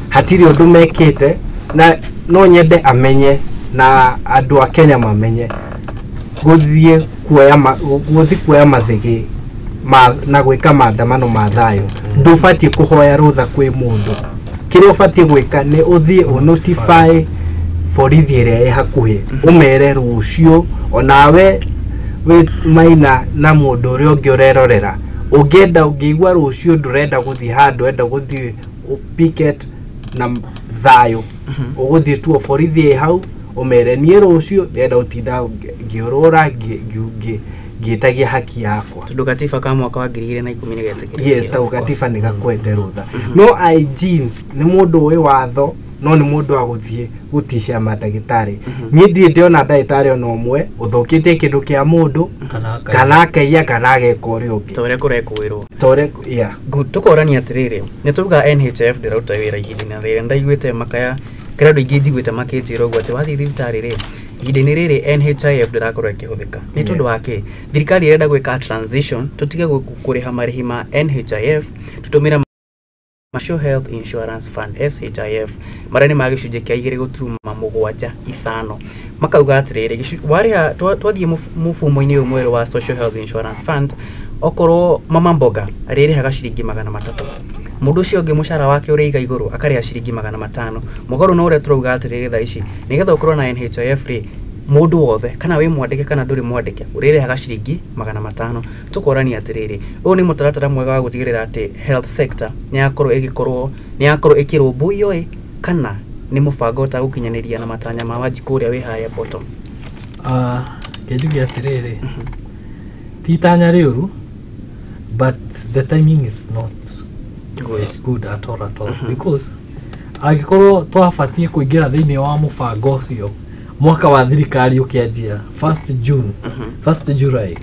hatirĩ ũndũ mekĩte. Na no nyende amenye na andũ a Kenya mamenye, gũthiĩ kuoya gũthiĩ kuoya mathĩgĩ na gwĩka maandamano ma thayũ, ndũbatiĩ kũhoya rũtha kwĩ mũndũ. Kĩrĩa ũbatiĩ gwĩka nĩ ũthiĩ ũnotify borithi ĩrĩa ĩ hakuhĩ, ũmere rũciũ onawe wĩ maina na mũndũ ũrĩa ũngĩ ũrerorera, ũngĩenda ũngĩigua rũciũ ndũrenda gũthiĩ handũ, enda gũthiĩ picket na thayũ, ũgũthiĩ tu o borithi ĩ hau, ũmere niĩ rũciũ ndĩrenda gũtinda ngĩũrũra ngĩtagia haki yakwa. Tondũ gatiba ka mwaka wa 2010 nĩ getĩkĩrĩtie. Yes, ta gatiba nĩ gakwete rũtha, no IG nĩ mũndũ ũĩ watho. No nĩ mũndũ wa gũthiĩ gũticĩra mandagĩtarĩ. Niĩ ndirĩ ndĩona ndagĩtarĩ ona ũmwe ũthũkĩtie kĩndũ kĩa mũndũ kana kana akaiya kana ageka ũrĩa ũngĩ. Ta ũrĩa kũrekũĩrwo. Ta ũrĩa, yeah. Good, tũkorania atĩrĩrĩ, nĩ tuga NHIF ndĩraruta wĩra ihinda-inĩ rĩrĩ. Ndaiguĩte makaya kĩrĩa andũ aingĩ njiguĩte makĩnjĩra ũguo atĩ wathiĩ thibitarĩ rĩ, ihinda-inĩ rĩrĩ NHIF ndĩrakorwo ĩkĩhũthĩka. Nĩ tondũ wa kĩ? Thirikari ĩrenda gwĩka transition, tũtige kũrĩha marĩhi ma NHIF, tũtũmĩre Social Health Insurance Fund SHIF, marĩa nĩ ma gĩcunjĩ kĩa 2.75. Makauga atĩrĩrĩ, warĩha twathiĩ mũfumo-inĩ ũyũ mwerũ wa Social Health Insurance Fund, okorwo mama mboga arĩrĩhaga ciringi 300, mũndũ ũcio ũngĩ mũcara wake ũrĩiga igũrũ akarĩha ciringi 500. Mũgarũ na ũrĩa tũrauga atĩrĩrĩ, thaa ici nĩgetha ũkorwo na NHIF rĩ, mũndũ wothe kana wĩ mwandĩke kana ndũrĩ mwandĩke ũrĩrĩhaga ciringi 500. Tũkorania atĩrĩrĩ, ũyũ nĩ mũtaratara mwega wa gũtigĩrĩra atĩ health sector nĩ yakorwo ĩgĩkorwo nĩ yakorwo ĩkĩrũmbũiyo ĩ, kana nĩ mũbango ũtagũkinyanĩria na matanya ma Wanjikũ ũrĩa wĩ harĩa bottom? Kĩnjuge atĩrĩrĩ, ti itanya rĩũru, but the timing is not Good. good at all, at all, because angĩkorwo twabatiĩ kũingĩra thĩinĩ wa mũbango ũcio mwaka wa thirikari ũkĩanjia 1st June, 1st July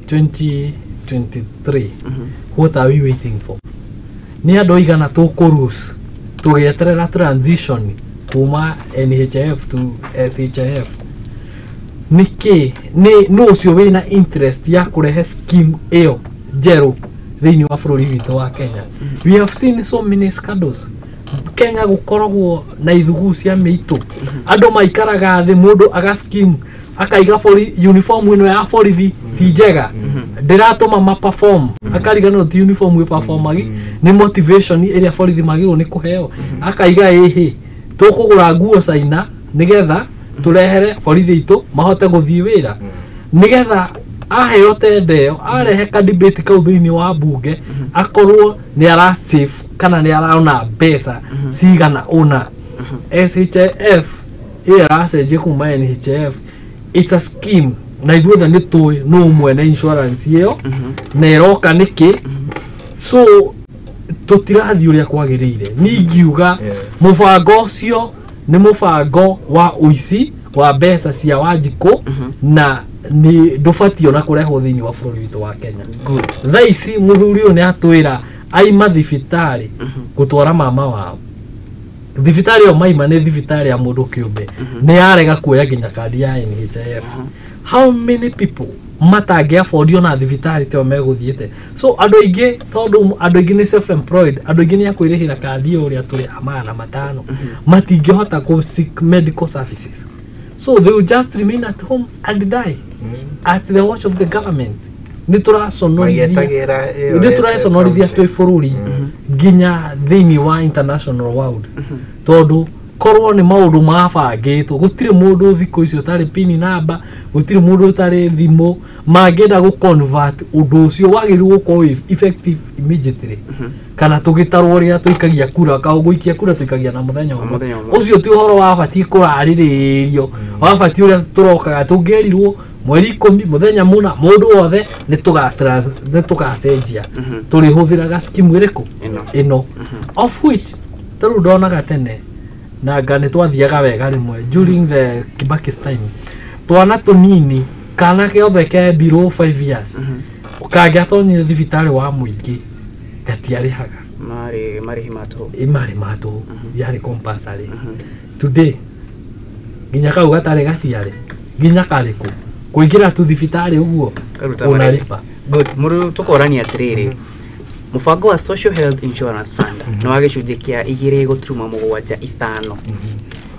2023, what are we waiting for? Nĩ andũ aigana tũkũrus tũgĩeterera transition kuma NHIF to SHIF? Nĩkĩ nĩ nũ ũcio wĩna interest ya kũrehe scheme ĩyo njerũ thĩinĩ wa bũrũri witũ wa Kenya? We have seen so many scandals. Kenya gũkoragwo na ithuguu cia mĩitũ, andũ maikaraga thĩ, mũndũ aga scheme akaiga bori uniform ĩno ya borithi ti njega, ndĩratũma ma perform, akariganĩrwo ti uniform ĩ performagi, nĩ motivation ĩrĩa borithi magĩrĩirwo nĩ kũheo. Akaiga ĩhĩ tũkũgũra nguo caina nĩgetha tũrehere borithi aitũ mahote gũthiĩ wĩra, nĩgetha aheo tenda ĩyo arehe ka debate kau thĩinĩ wa bunge akorwo nĩ ara save kana nĩ arona mbeca cigana ũna. SHIF ĩyo ĩracenjia kuma NHIF, it's a scheme na ithuothe nĩ tũĩ nũ mwene insurance ĩyo na ĩroka nĩkĩ. So tũtirathiĩ ũrĩa kwagĩrĩire. Ningiuga mũbango ũcio nĩ mũbango wa ũici wa mbeca cia Wanjikũ na nĩ ndũbatiĩ ona kũrehwo thĩinĩ wa bũrũri witũ wa Kenya. Good. Thaa ici mũthuri ũyũ nĩ atwĩra aima thibitarĩ gũtwara mama wao thibitarĩ ĩyo maima nĩ thibitarĩ ya mũndũ kĩũmbe, nĩ yarega kuoya nginya kandi ya NHIF. How many people matangĩ afford ona thibitarĩ teo megũthiĩte? So andũ aingĩ, tondũ andũ aingĩ nĩ self employed, andũ aingĩ nĩ akwĩrĩhĩra kandi ĩyo ũrĩa tũrĩ 500 matingĩhota kũ seek medical services, so they will just remain at home and die at the watch of the government. Nĩ tũraconorithia Magĩetagĩra ĩyo nĩ tũraconorithia SS twĩ bũrũri nginya thĩinĩ wa international world, tondũ korwo nĩ maũndũ mabangĩtwo, gũtirĩ mũndũ thikũ icio ũtarĩ pini namba, gũtirĩ mũndũ ũtarĩ thimũ. Mangĩenda gũ convert ũndũ ũcio wagĩrĩirwo gũkorwo wĩ effective immediately, kana tũgĩtarwo ũrĩa tũikagia kura, gũikia kura tũikagia na mũthenya ũmwe. Mũthenya ũmwe. Ũcio ti ũhoro wabatiĩ kũrarĩrĩrio, wabatiĩ ũrĩa tũrokaga tũngĩerirwo mweri 10 mũthenya mũna mũndũ wothe nĩ tũgacenjia, tũrĩhũthĩraga scheme ĩrĩkũ? Ĩno. Ĩno, of which tarĩu ndonaga tene na nga nĩ twathiaga wega rĩmwe during the Kibaki's time, twana tũnini kana gĩothe ke below 5 years kangĩatonyire thibitarĩ wa mũingĩ gatiarĩhaga. Marĩ marĩhi ma tũhũ. Ĩ marĩ ma tũhũ, yarĩ compulsory. Today nginya kau gatarĩ gaciare nginya karĩkũ kũingĩra tu thibitarĩ ũguo Karuta marĩhi. Ũnaripa. Good. Mũndũ tũkorania atĩrĩrĩ, mũbango wa Social Health Insurance Fund nĩ wa gĩcunjĩ kĩa 2.75,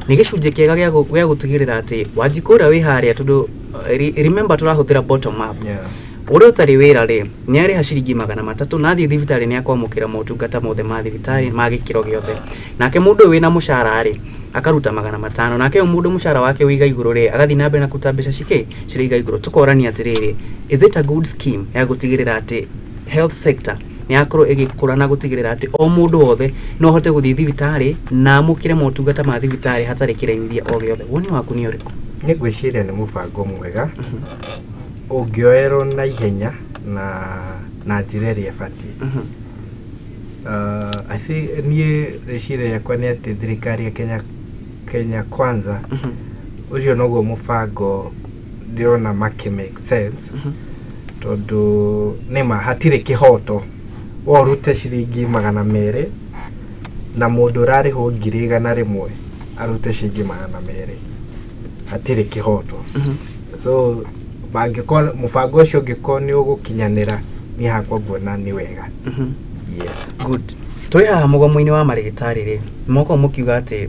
nĩ gĩcunjĩ kĩega gĩa gũtigĩrĩra atĩ Wanjikũ ũrĩa wĩ harĩa, tondũ remember tũrahũthĩra bottom up, ũrĩa ũtarĩ wĩra rĩ nĩ arĩha ciringi 300 na athiĩ thibitarĩ nĩ akwamũkĩra motungata mothe ma thibitarĩ ma gĩkĩro gĩothe. Nake mũndũ ũyũ wĩna mũcara rĩ akaruta 500, nake ũyũ mũndũ mũcara wake wĩiga igũrũ rĩ agathiĩ na mbere na kũruta mbeca cikĩ cirĩiga igũrũ. Tũkorania atĩrĩrĩ, is it a good scheme ya gũtigĩrĩra atĩ health sector nĩ yakorwo ĩgĩkũra na gũtigĩrĩra atĩ o mũndũ wothe no ahote gũthiĩ thibitarĩ na amũkĩre motungata ma thibitarĩ hatarĩ kĩraimithia o gĩothe? Woni waku nĩ ũrĩkũ? Nĩ ngwĩciria nĩ mũbango mwega ũngĩoerwo na ihenya na njĩra ĩrĩa ĩbatiĩ. I think niĩ rĩciria rĩakwa nĩ atĩ thirikari ya Kenya Kwanza ũcio noguo mũbango ndĩrona makĩ make sense, tondũ nĩma hatirĩ kĩhoto wo ũrute ciringi 200 na mũndũ ũrarĩhwo 100,000 arute ciringi 200, hatirĩ kĩhoto. So mangĩkorwo mũbango ũcio ũngĩkorwo nĩ ũgũkinyanĩra, niĩ hakwa nguona nĩ wega. Yes. Good. Tũrĩ haha mũgomo-inĩ wa marĩgĩtarĩ rĩ, mokorwo mũkiuga atĩ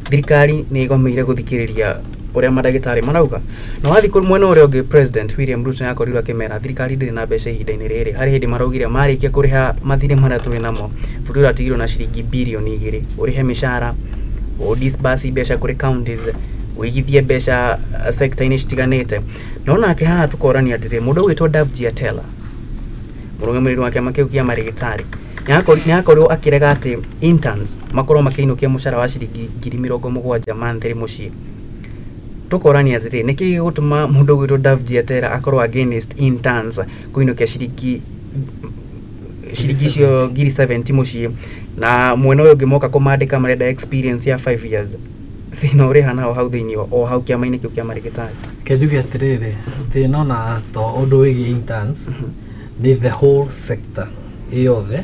thirikari nĩ ĩgomeire gũthikĩrĩria ũrĩa mandagĩtarĩ marauga, na wathiĩ kũrĩ mwena ũrĩa ũngĩ, President William Ruto nĩ akorirwo akĩmera thirikari ndĩrĩ na mbeca ihinda-inĩ rĩrĩ. Harĩ hĩndĩ maraugire marĩkia kũrĩha mathirĩ marĩa tũrĩ namo, bũrũri ũratigirwo na ciringi birioni 2 ũrĩhe mĩcara, ũdisburse mbeca kũrĩ counties, ũigithie mbeca sector-inĩ citiganĩte. No nake haha tũkorania atĩrĩ, mũndũ ũgwĩtwo Davji Atela, mũrũgamĩrĩri wa kĩama kĩu kĩa marĩgĩtarĩ, nĩakorirwo akĩrega atĩ interns makorwo makĩinũkia mũcara wa ciringi 70,000 monthly mũciĩ. Tũkorania atĩrĩ, nĩkĩ gĩgũtũma mũndũ ũgwĩtwo Davji Atera akorwo against interns kũinũkia ciringi icio 70,000 mũciĩ, na mwena ũyũ ũngĩ moka kũmandĩka marenda experience ya 5 years? Thĩna ũrĩ hana o hau thĩinĩ, o hau kĩama-inĩ kĩu kĩa marĩgĩtarĩ. Kenjuge atĩrĩrĩ, thĩna ona to ũndũ wĩgiĩ interns, nĩ the whole sector ĩyothe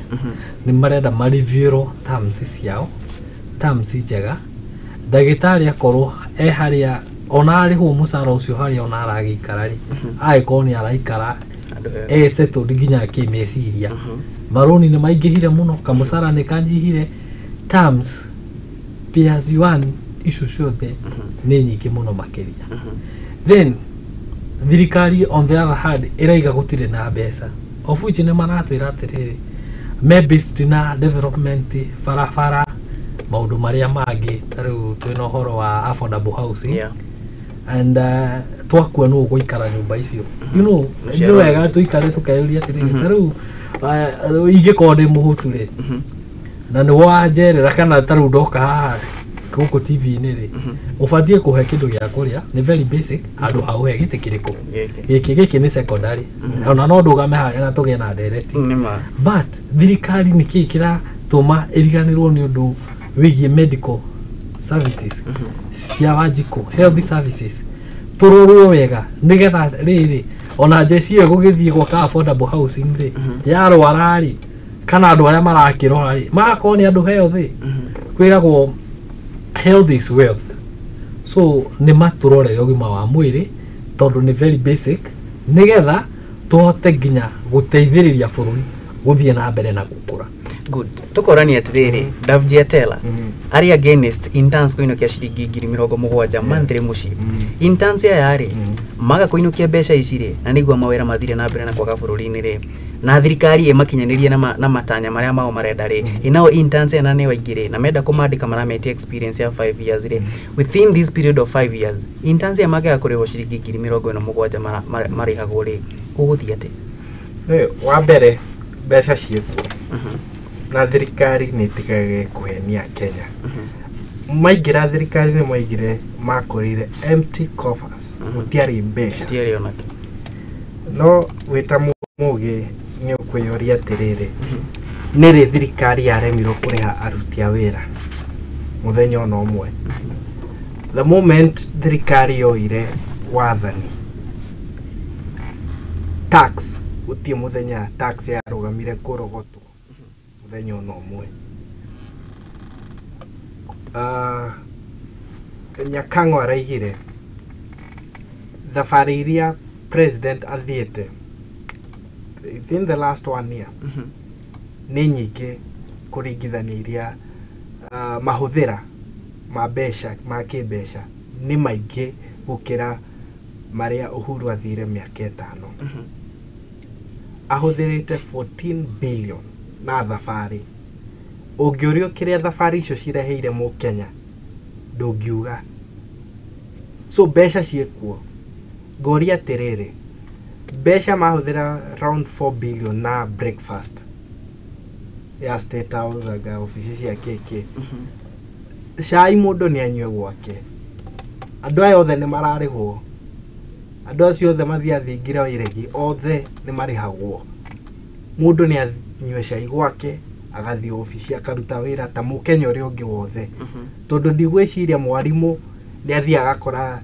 nĩ marenda mareviewrwo terms ciao, terms njega. Ndagĩtarĩ akorwo e harĩa ona arĩhwo mũcara ũcio, harĩa ona aragĩikara rĩ, agĩkorwo nĩ araikara Andũ ega. E settled nginya kĩmeciria. Marũni nĩ maingĩhire mũno, kamũcara nĩ kanyihire, terms, pay as you earn, icio ciothe nĩ nyingĩ mũno makĩria. Then thirikari on the other hand ĩraiga gũtirĩ na mbeca, of which nĩ maratwĩra atĩrĩrĩ, me based na development, barabara, maũndũ marĩa mangĩ, ta rĩu twĩna ũhoro wa affordable housing and twakua nũ ũgũikara nyũmba icio? Nĩ Mũciaro wega tũikare tũkeyũria atĩrĩrĩ, ta rĩu ingĩkorwo ndĩ mũhũtu rĩ, na nĩ wanjerera kana ta rĩu ndoka haha gũkũ TV-inĩ rĩ, ũbatiĩ kũhe kĩndũ gĩa kũrĩa, nĩ very basic, handũ ha ũhe gĩtĩ kĩrĩkũ. Gĩkĩ. Gĩkĩ nĩ secondary, ona no ndũgame harĩa na tũgĩe na ndereti. Nĩma. But thirikari nĩ kĩĩ kĩratũma ĩriganĩrwo nĩ ũndũ wĩgiĩ medical services cia Wanjikũ, health services tũrorwo wega, nĩgetha rĩrĩ ona njeci ĩyo ĩgũgĩthiĩ gwaka affordable housing rĩ, yarwara rĩ, kana andũ arĩa marakĩrora rĩ, magakorwo nĩ andũ healthy. Kwĩragwo health is wealth, so nĩ matũrorere ũgima wa mwĩrĩ tondũ nĩ very basic, nĩgetha tũhote nginya gũteithĩrĩria bũrũri gũthiĩ na mbere na gũkũra. Good. Tũkorania atĩrĩrĩ, Davji Atela arĩ against interns kũinũkia ciringi 70,000 monthly mũciĩ. Interns aya rĩ, maga kũinũkia mbeca ici rĩ, na nĩguo mawĩra mathire na mbere na kwaga bũrũri-inĩ rĩ, na thirikari ĩmakinyanĩrie na matanya marĩa mao marenda rĩ, ĩnao interns aya na nĩo aingĩ rĩ, na menda kũmandĩka marametia experience ya 5 years rĩ, within this period of 5 years interns aya mangĩaga kũrĩhwo ciringi 77,000 marĩhagwo rĩ, gũgũthiĩ atĩ? Wa mbere, mbeca ciĩkuo na thirikari nĩ ĩtigage kũhenia Kenya. Maingĩra thirikari nĩ maigire makorire empty coffers, gũtiarĩ mbeca. Gũtiarĩ onakĩ. No wĩta mũgĩ nĩ ũkwĩyũria atĩrĩrĩ, nĩ rĩ thirikari yaremirwo kũrĩha aruti a wĩra mũthenya ona ũmwe? The moment thirikari yoire wathani, tax gũtirĩ mũthenya tax yarũgamire kũrogotwo mũthenya ona ũmwe. Nyakang'o araigire thabarĩ iria president athiĩte within the last one year nĩ nyingĩ kũringithania iria mahũthĩra ma mbeca ma kĩmbeca nĩ maingĩ gũkĩra marĩa Uhuru athire mĩaka 5. Ahũthĩrĩte 14 billion na thabarĩ. Ũngĩũrio kĩrĩa thabarĩ icio cireheire mũkenya, ndũngiuga. So mbeca ciĩkuo. Ngoria atĩrĩrĩ, mbeca mahũthĩra round 4 billion na breakfast ya State House, anga obici cia kĩkĩ, cai mũndũ nĩ anyue gwake. Andũ aya othe nĩ mararĩhwo, andũ acio othe mathiaga thingira wa iregi othe nĩ marĩhagwo. Mũndũ nĩ anyue cai gwake. Agathiĩ obici akaruta wĩra ta mũkenya ũrĩa ũngĩ wothe, tondũ ndigwĩciria mwarimũ nĩ athiĩ agakora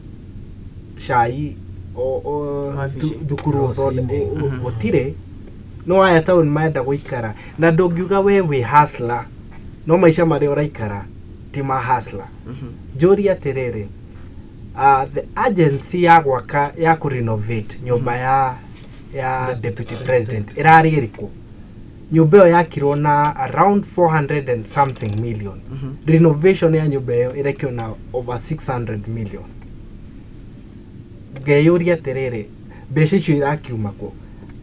cai o Wabici. Thukuru Rũcinĩ. Gũtirĩ. No aya taũni marenda gũikara na ndũngiuga we wĩ hustler, no maica marĩa ũraikara ti ma hustler. Njũrie atĩrĩrĩ, the agency ya gwaka, ya kũrenovate nyũmba ya deputy president ĩrarĩ ĩrĩkũ? Nyũmba ĩyo yakirwo na around 400 and something million. Renovation ya nyũmba ĩyo ĩrekio na over 600 million. Ngeyũria atĩrĩrĩ, mbeca icio irakiuma kũ?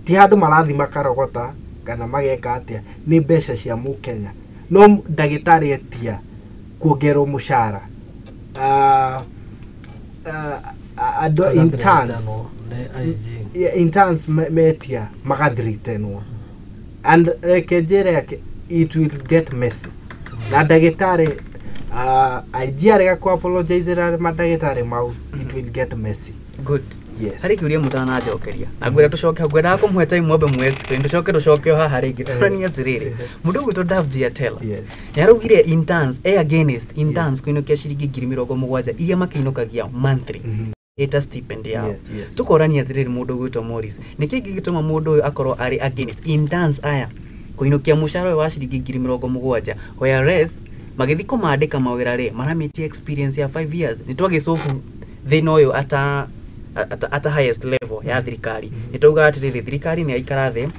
Ti handũ marathiĩ makarogota kana mageka atĩa, nĩ mbeca cia mũkenya. No ndagĩtarĩ etia kuongerwo mũcara, andũ interns Agathreatenwo nĩ IG. Yeah, interns metia magathiritenwo. And reke njĩre atĩ it will get messy na ndagĩtarĩ, IG arega ku apologizera mandagĩtarĩ mau, it will get messy. Good. Yes. Harĩ kĩũria mũtananjokeria na ngwĩra tũcoke hau, ngwendaga kũmũhe time mwambe mu explain, tũcoke o haha rĩngĩ tũranie atĩrĩrĩ, mũndũ ũgwĩtwo Davji Atela nĩ araugire interns e against interns kũinũkia ciringi 70,000 iria makĩinũkagia monthly ĩta stipend yao. Yes. Tũkorania atĩrĩrĩ, mũndũ ũgwĩtwo Morris, nĩkĩ gĩgĩtũma mũndũ ũyũ akorwo arĩ against interns aya kũinũkia mũcara ũyũ wa ciringi 70,000, whereas magĩthiĩ kũmandĩka mawĩra rĩ maramĩtia experience ya 5 years? Nĩ twagĩcobu thĩna ũyũ ata highest level ya thirikari, nĩ twauga atĩrĩrĩ, thirikari nĩ yaikara thĩ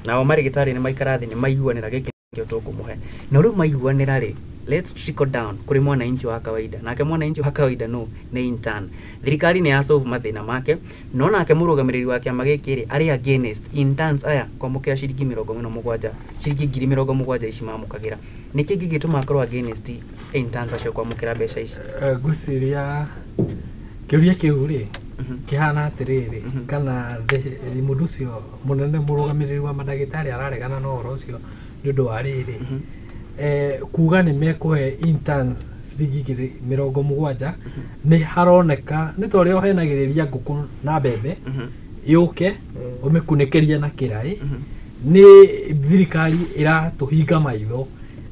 nao marĩgĩtarĩ nĩ maikara thĩ, nĩ maiguanĩra gĩkĩ nĩkĩo tũkũmũhe. No rĩu maiguanĩra rĩ, let's trickle down kũrĩ mwananchi wa kawaida. Nake mwananchi wa kawaida no nĩ intern. Thirikari nĩ ya solve mathĩna make, no nake mũrũgamĩrĩri wa kĩama gĩkĩ rĩ arĩ against interns aya kwamũkĩra ciringi 70, ciringi 70,000 ici mamũkagĩra. Nĩkĩ gĩgĩtũma akorwo against interns acio kwamũkĩra mbeca ici? Ngwĩciria kĩũria kĩu rĩ kĩhana atĩrĩrĩ, kana mũndũ ũcio mũnene mũrũgamĩrĩri wa mandagĩtarĩ araregana na ũhoro ũcio nĩ ũndũ wa rĩrĩ, kuga nĩ mekũhe interns ciringi 70,000, nĩ haroneka nĩ ta ũrĩa ũhenagĩrĩria ngũkũ na mbembe yũke ũmĩkunĩkĩrie na kĩraĩ. Nĩ thirikari ĩratũhinga maitho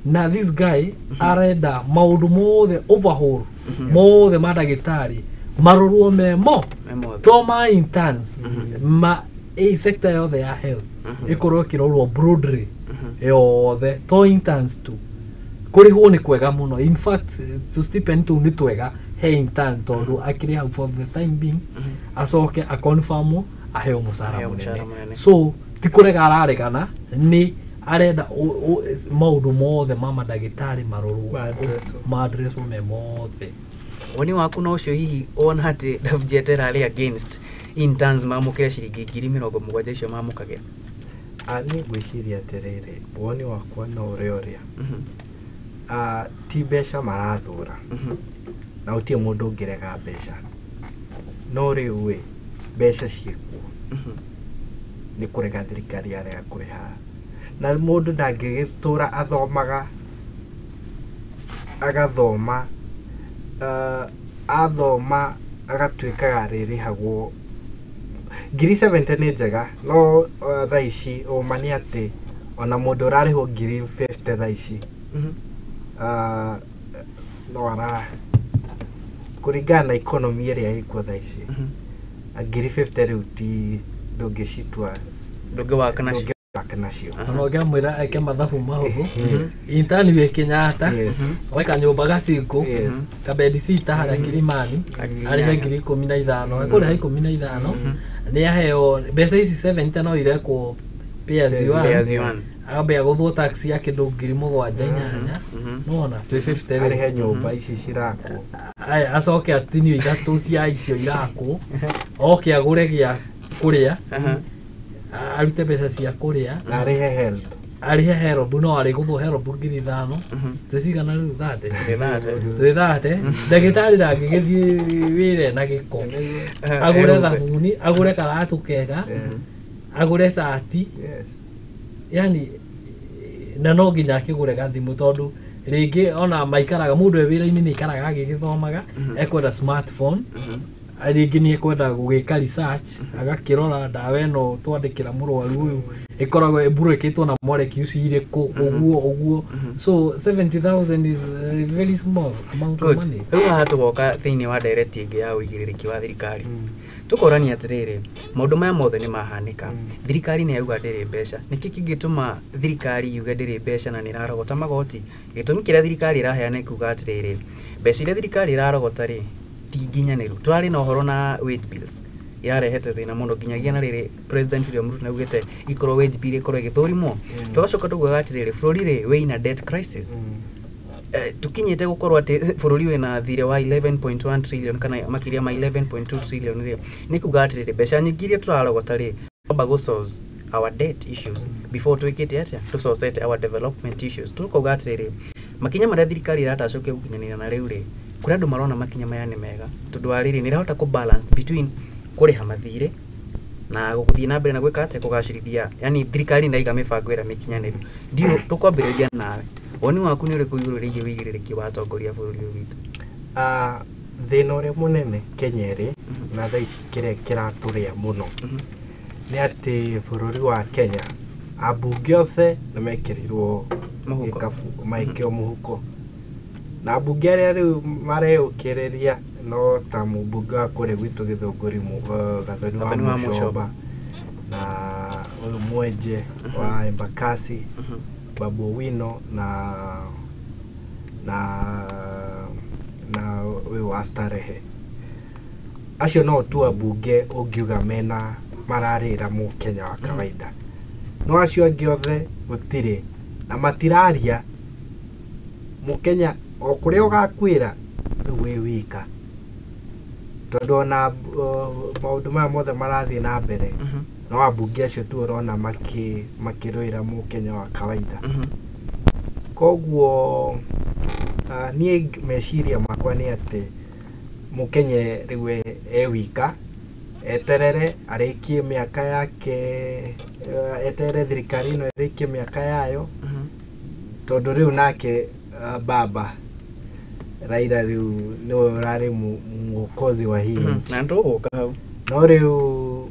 na this guy arenda maũndũ mothe, overhaul mothe ma ndagĩtarĩ marorwo memo. Me mothe. To ma interns, ma ĩ sector yothe ya health ĩkorwo ĩkĩrorwo broadly yothe, to interns tu. Kũrĩhwo nĩ kwega mũno. In fact, so stipend tũu nĩ twega he intern, tondũ akĩrĩ hau for the time being, acoke aconfirmwo aheo mũcara Aheo mũcara mũnene. mũnene. So ti kũrega araregana, nĩ arenda maũndũ mothe ma mandagĩtarĩ marorwo. Ma-addresswo. Ma-addresswo me mothe. Woni waku na ũcio, hihi wona atĩ Davji Atera arĩ against interns mamũkĩre ciringi 70,000 icio mamũkagĩra? Niĩ ngwĩciria atĩrĩrĩ, woni wakwa no ũrĩa ti mbeca marathũra, na gũtirĩ mũndũ ũngĩrega mbeca, no rĩu ĩ mbeca ciĩkuo nĩ kũrega thirikari yarega kũrĩha, na mũndũ ndangĩgĩtũra athomaga agathoma, athoma agatuĩkaga arĩrĩhagwo 70,000. Nĩ njega, no thaa ici ũma nĩ atĩ ona mũndũ ũrarĩhwo 50,000 thaa ici, no ara kũringana na economy ĩrĩa ĩkuo thaa ici, 50,000 rĩu ti ndũngĩcitua. Ndũngĩwaka nacio. Ndũngĩwaka nacio. Ona ũngĩamwĩra eke mathabu mahũthũ, intern wĩ Kenyatta, gweka nyũmba gacingũ, kabedisita harĩa Kilimani, arĩhe 15,000, ekũrĩha 15, nĩ aheo mbeca ici 70 no irekwo pay as you Pay earn. as you earn. Ambe agũthwo tax ya kĩndũ 7,000, 8,000, nĩwona twĩ 50 rĩu. Arĩhe nyũmba ici cirakwo. Aya, acoke atinio ithatũ cia icio irakwo, oke agũre gĩa kũrĩa, arute mbeca cia kũrĩa, Na arĩhe HELB. Arĩhe HELB, no arĩgũthwo HELB 5,000. Twĩcigana rĩu? 30. Twĩ 30. Twĩ 30. Ndagĩtarĩ ndangĩgĩthiĩ wĩra na gĩko, agũre Ehumbe. thabuni, agũre karatũ kega, agũre cati, yani na no nginya akĩgũre gathimũ, tondũ rĩngĩ ona maikaraga mũndũ e wĩra-inĩ nĩ aikaraga agĩgĩthomaga, ekwenda smartphone. Rĩngĩ nĩ ekwenda gũgĩka research, agakĩrora ndawa ĩno twandĩkĩra mũrwaru ũyũ ĩkoragwo ĩmburĩkĩtwo na molecules irĩkũ, ũguo ũguo. So 70,000 is a very small amount of Good. money. Rĩu haha tũgoka thĩinĩ wa ndereti ĩngĩ ya ũigĩrĩrĩki wa thirikari. Tũkorania atĩrĩrĩ, maũndũ maya mothe nĩ mahanĩka, thirikari nĩ yauga ndĩrĩ mbeca. Nĩkĩ kĩngĩtũma thirikari yuge ndĩrĩ mbeca na nĩ ĩrarogota magoti? Gĩtũmi kĩrĩa thirikari ĩraheana ĩkuga atĩrĩrĩ, mbeca iria thirikari ĩrarogota rĩ, ti nginyanĩru. Tũrarĩ na ũhoro na wage bills irarehete thĩna mũno nginyagia na rĩrĩ President William Ruto nĩaugĩte ikorwo wage bill ĩkorwo ĩgĩthũrimwo. Tũgacoka tugaga atĩrĩrĩ, bũrũri rĩ wĩna debt crisis. Tukinyĩte gũkorwo atĩ bũrũri wĩna thirĩ wa 11.1 trillion kana makĩria ma 11.2 trillion rĩ, nĩ kuga atĩrĩrĩ, mbeca nyingĩ iria tũrarogota rĩ, twamba gũ solve our debt issues before twĩkĩte atĩa, tũcocete our development issues. Tũkauga atĩrĩrĩ, makinya marĩa thirikari ĩratacũkia gũkinyanĩria na rĩu rĩ, kũrĩ andũ marona makinya maya nĩ mega tondũ wa rĩrĩ, nĩ ĩrahota kũ balance between kũrĩha mathirĩ na gũthiĩ na mbere na gwĩka atĩa, kũgacĩrithia, yani thirikari nĩ ĩraiga mĩbango ĩrĩa mĩkinyanĩru. Ndiũ tũkwambĩrĩria nawe, woni waku nĩ ũrĩkũ igũrũ rĩgiĩ ũigĩrĩrĩki wa atongoria a bũrũri ũyũ witũ? Thĩna ũrĩa mũnene Kenya ĩrĩ na thaa ici, kĩrĩa kĩratũrĩa mũno, nĩ atĩ bũrũri wa Kenya ambunge othe nĩ mekĩrirwo mũhuko. Gĩkabu maikio mũhuko, na ambunge arĩa rĩu mareyũkĩrĩria no ta mũmbunge wa kũrĩa gwitũ Gĩthũngũri, Gathoni wa Gathoni wa Mũcomba, na ũyũ Mwenje wa Embakasi, Babu Owino, na ũyũ wa Starehe. Acio no tu ambunge ũngiuga mena mararĩra mũkenya wa kawaida, no acio angĩ othe gũtirĩ na matiraria mũkenya. O kũrĩa ũgakwĩra rĩu wĩ wika, tondũ ona maũndũ maya mothe marathiĩ na mbere, no ambunge acio tu ũrona makĩrũĩra mũkenya wa kawaida. Koguo niĩ meciria makwa nĩ atĩ mũkenya rĩu e wika, eterere arĩkie mĩaka yake, eterere thirikari ĩno ĩrĩkie mĩaka yayo, tondũ rĩu nake baba Raila rĩu nĩwe ũrarĩ mwokozi wa hii nchi. Na nĩtũgũka hau. No rĩu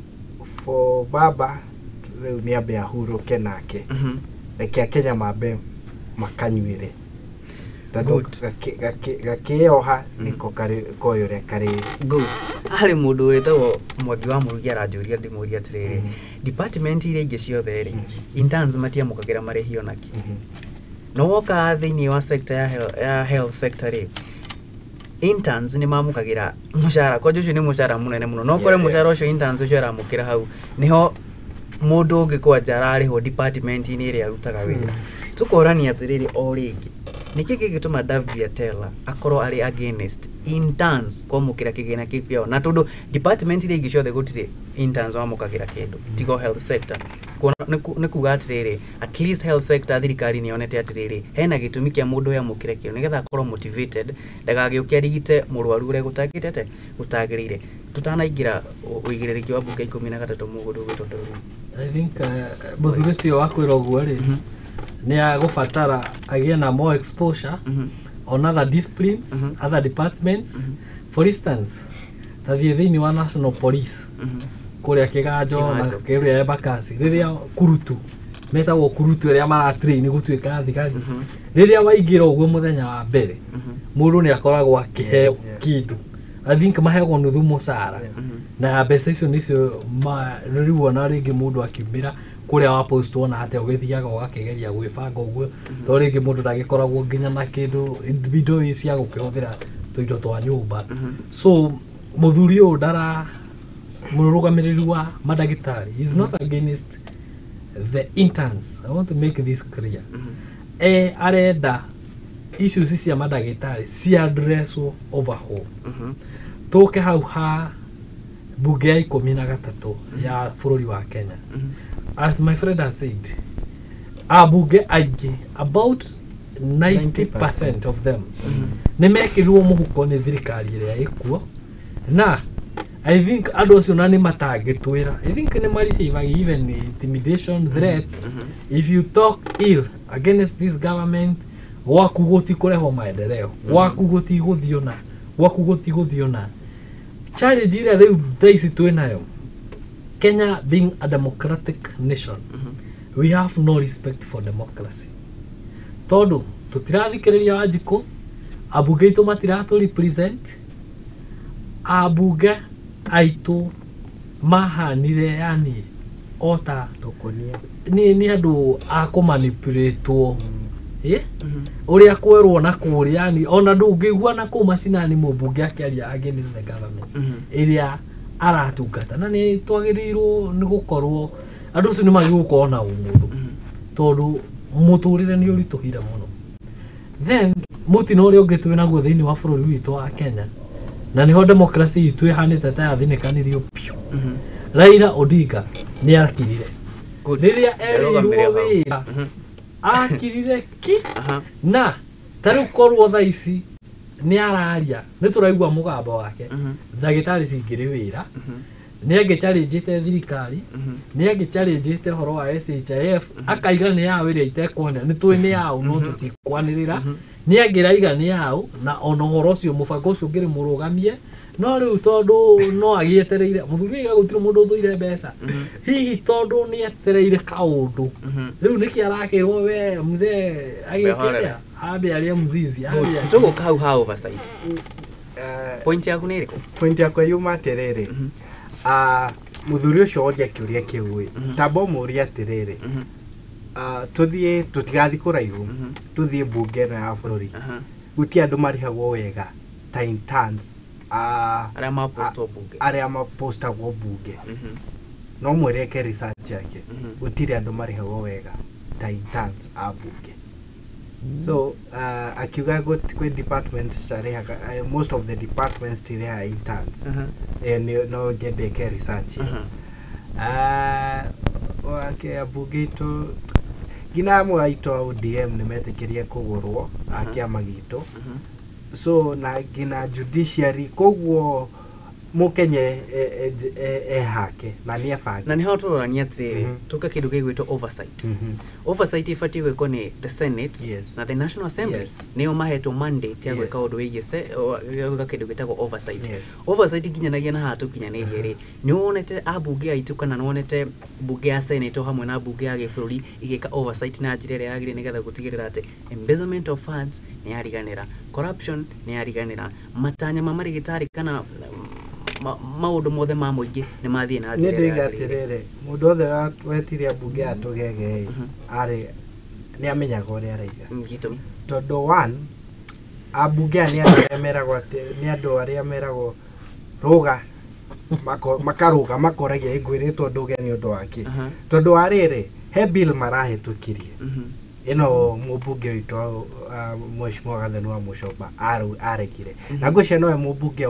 for baba rĩu nĩ ambe ahurũke nake, reke akenya mambe makanyuĩre, tondũ Good. gakĩoha nĩko karĩ koĩ ũrĩa karĩ. Good. Harĩ mũndũ wĩtagwo Mwangi wa Mũrugi aranjũria ndĩmũrie atĩrĩrĩ, department iria ingĩ ciothe rĩ, interns matiamũkagĩra marĩhi onakĩ, no woka thĩinĩ wa sector ya health sector rĩ, interns nĩ mamũkagĩra mũcara kwanja ũcio nĩ mũcara mũnene mũno, no ũkore mũcara ũcio interns ũcio aramũkĩra hau nĩho mũndũ ũngĩ kwanja ararĩhwo department-inĩ ĩrĩa arutaga wĩra. Tũkorania atĩrĩrĩ, o rĩngĩ nĩkĩ gĩgĩtũma David Atela akorwo arĩ against interns kwamũkĩra kĩgĩna kĩu kĩao, na tondũ department iria ingĩ ciothe gũtirĩ interns wamũkagĩra kĩndũ tiga o health sector? Kuona nĩ kuga atĩrĩrĩ, at least health sector thirikari nĩ yonete atĩrĩrĩ, hena gĩtũmi kĩa mũndũ ũyũ amũkĩre kĩo nĩgetha akorwo motivated ndagagĩũke arigite mũrwaru ũrĩa gũtagĩrĩte atĩ gũtagĩrĩire. Tũtanaingĩra ũigĩrĩrĩki wa mbunge 13 mũgũndũ gwĩtwo Doreen. I think mũthuri ũcio wa kwĩra ũguo rĩ, nĩ agũbatara agĩe na more exposure on other disciplines, other departments. For instance, ta thiĩ thĩinĩ wa national police kũrĩa Kĩganjo na Kĩganjo. kũrĩa Embakasi, rĩrĩa kurutu metagwo kurutu ĩrĩa maratrain gũtuĩka thigari, rĩrĩa waingĩra ũguo mũthenya wa mbere, mũndũ nĩ akoragwo akĩheo kĩndũ. I think maheagwo nuthu mũcara, na mbeca icio nĩcio rĩu ona rĩngĩ mũndũ akiumĩra kũrĩa wa post wona atĩa ũgĩthiaga ũgakĩgeria gwĩbanga ũguo, to rĩngĩ mũndũ ndagĩkoragwo nginya na kĩndũ, indo cia gũkĩhũthĩra tũindo twa nyũmba. So mũthuri ũyũ ndara mũrũgamĩrĩri wa mandagĩtarĩ is not against the interns. I want to make this clear. Arenda issues cia mandagĩtarĩ ciaddresswo overhaul. Tũke hau ha mbunge ya 13 ya bũrũri wa Kenya. As my friend has said, ambunge aingĩ, about 90% of them, nĩ mekĩrirwo mũhuko nĩ thirikari ĩrĩa ĩkuo, na I think andũ acio na nĩ matangĩtwĩra, I think nĩ mariceivaga even intimidation threats: if you talk ill against this government, gwaku gũtikũrehwo maendeleo, gwaku gũtigũthiĩ ona, gwaku gũtigũthiĩ ona. Challenge ĩrĩa rĩu thaa ici twĩ nayo, Kenya being a democratic nation, we have no respect for democracy, tondũ tũtirathikĩrĩria Wanjikũ, ambunge aitũ matiratũ represent, ambunge aitũ mahanire yani ota Tũkũnia. Nĩ andũ a kũmanipulatwo, ũrĩa kwerwo na kũrĩa, yani ona ndũngĩigua na kũu macinani mũmbunge akĩaria against the government ĩrĩa aratungata. Na nĩ twagĩrĩirwo nĩ gũkorwo andũ acio nĩ magĩrĩirwo gũkorwo na ũmũndũ, tondũ mũtũrĩre nĩ ũritũhire mũno. Then mũtino ũrĩa ũngĩ twĩ naguo thĩinĩ wa bũrũri witũ wa Kenya, na nĩho democracy itũ ĩhanĩte ta yathinĩkanirio biũ, Raila Odinga nĩ akirire. Good. Rĩrĩa Ndarũgamĩre erĩirwo hau. Wĩra akirire ki. Aha. Na ta rĩu korwo thaa ici nĩ araria, nĩ tũraigua mũgambo wake, ndagĩtarĩ cingĩrĩ wĩra, nĩ angĩchallengeĩte thirikari, nĩ angĩchallengeĩte ũhoro wa SHIF, akaiga nĩ yaũ ĩrĩa itekwanĩrĩra, nĩ tũĩ nĩ yaũ no tũtikwanĩrĩra, nĩ angĩraiga nĩ yaũ, na ona ũhoro ũcio mũbango ũcio ũngĩrĩ mũrũgamie. No rĩu tondũ no agĩetereire mũthuri aiga gũtirĩ mũndũ ũthũire mbeca, hihi tondũ nĩ etereire kaũndũ rĩu nĩkĩ arakĩrwo we mzee agĩkĩrĩa ambe arĩe mzizi ambe arĩe. Tũgũka hau ha oversight. Point yaku nĩ ĩrĩkũ? Point yakwa yuma atĩrĩrĩ, ah, mũthuri ũcio woria kĩũria kĩu ĩ, tamba ũmũrie atĩrĩrĩ, ah, tũthiĩ tũtigathiĩ kũraihu, tũthiĩ mbunge ĩno ya bũrũri, gũtirĩ andũ marĩhagwo wega ta interns, ah, arĩa mapostwo bunge. Arĩa mapostagwo mbunge. No mwĩre eke research yake. Gũtirĩ andũ marĩhagwo wega ta interns a mbunge. So akiuga kwĩ departments citarĩhaga, most of the departments tirĩhaga interns. Eh, no nyende eke research ĩyo. Ah, wake ambunge aitũ nginya amwe aitũ a ODM nĩ metĩkĩrie kũgũrwo a kĩama gitũ, so na nginya judiciary, koguo mũkenya ehake na nĩ ebange. Na nĩho tũrorania atĩrĩrĩ, tũke kĩndũ gĩgwĩtwo oversight. Oversight ĩbatiĩ gwĩkwo nĩ the Senate na the National Assembly. Nĩo mahetwo mandate ya gwĩka ũndũ wĩgiĩ ya gwĩka kĩndũ gĩtagwo oversight. Oversight nginyanagia na haha tũkinyanĩirie rĩ, nĩ wonete ambunge aitũ kana nĩ wonete mbunge ya Senate o hamwe na mbunge ya gĩbũrũri igĩka oversight na njĩra ĩrĩa yagĩrĩire nĩgetha gũtigĩrĩra atĩ embezzlement of funds nĩ yariganĩra, corruption nĩ yariganĩra, matanya ma marĩgĩtarĩ kana maũndũ mothe ma mũingĩ nĩ mathiĩ na Nĩ njĩra ĩrĩa ndĩiga yagĩrĩire? Atĩrĩrĩ, mũndũ wothe wetire ambunge aya tũgege arĩ nĩ amenyaga ũrĩa araiga. Gĩtũmi? Tondũ one, ambunge aya nĩ andũ arĩa meragwo atĩ nĩ andũ arĩa meragwo rũga, makarũga makoragia ĩngwĩrĩtwo ndũge nĩ ũndũ wake. Tondũ wa rĩrĩ, he bill marahĩtũkirie ĩno mũmbunge witũ, Mheshimiwa Gathenu wa Mũcomba aregire, na ngwĩciria nowe mũmbunge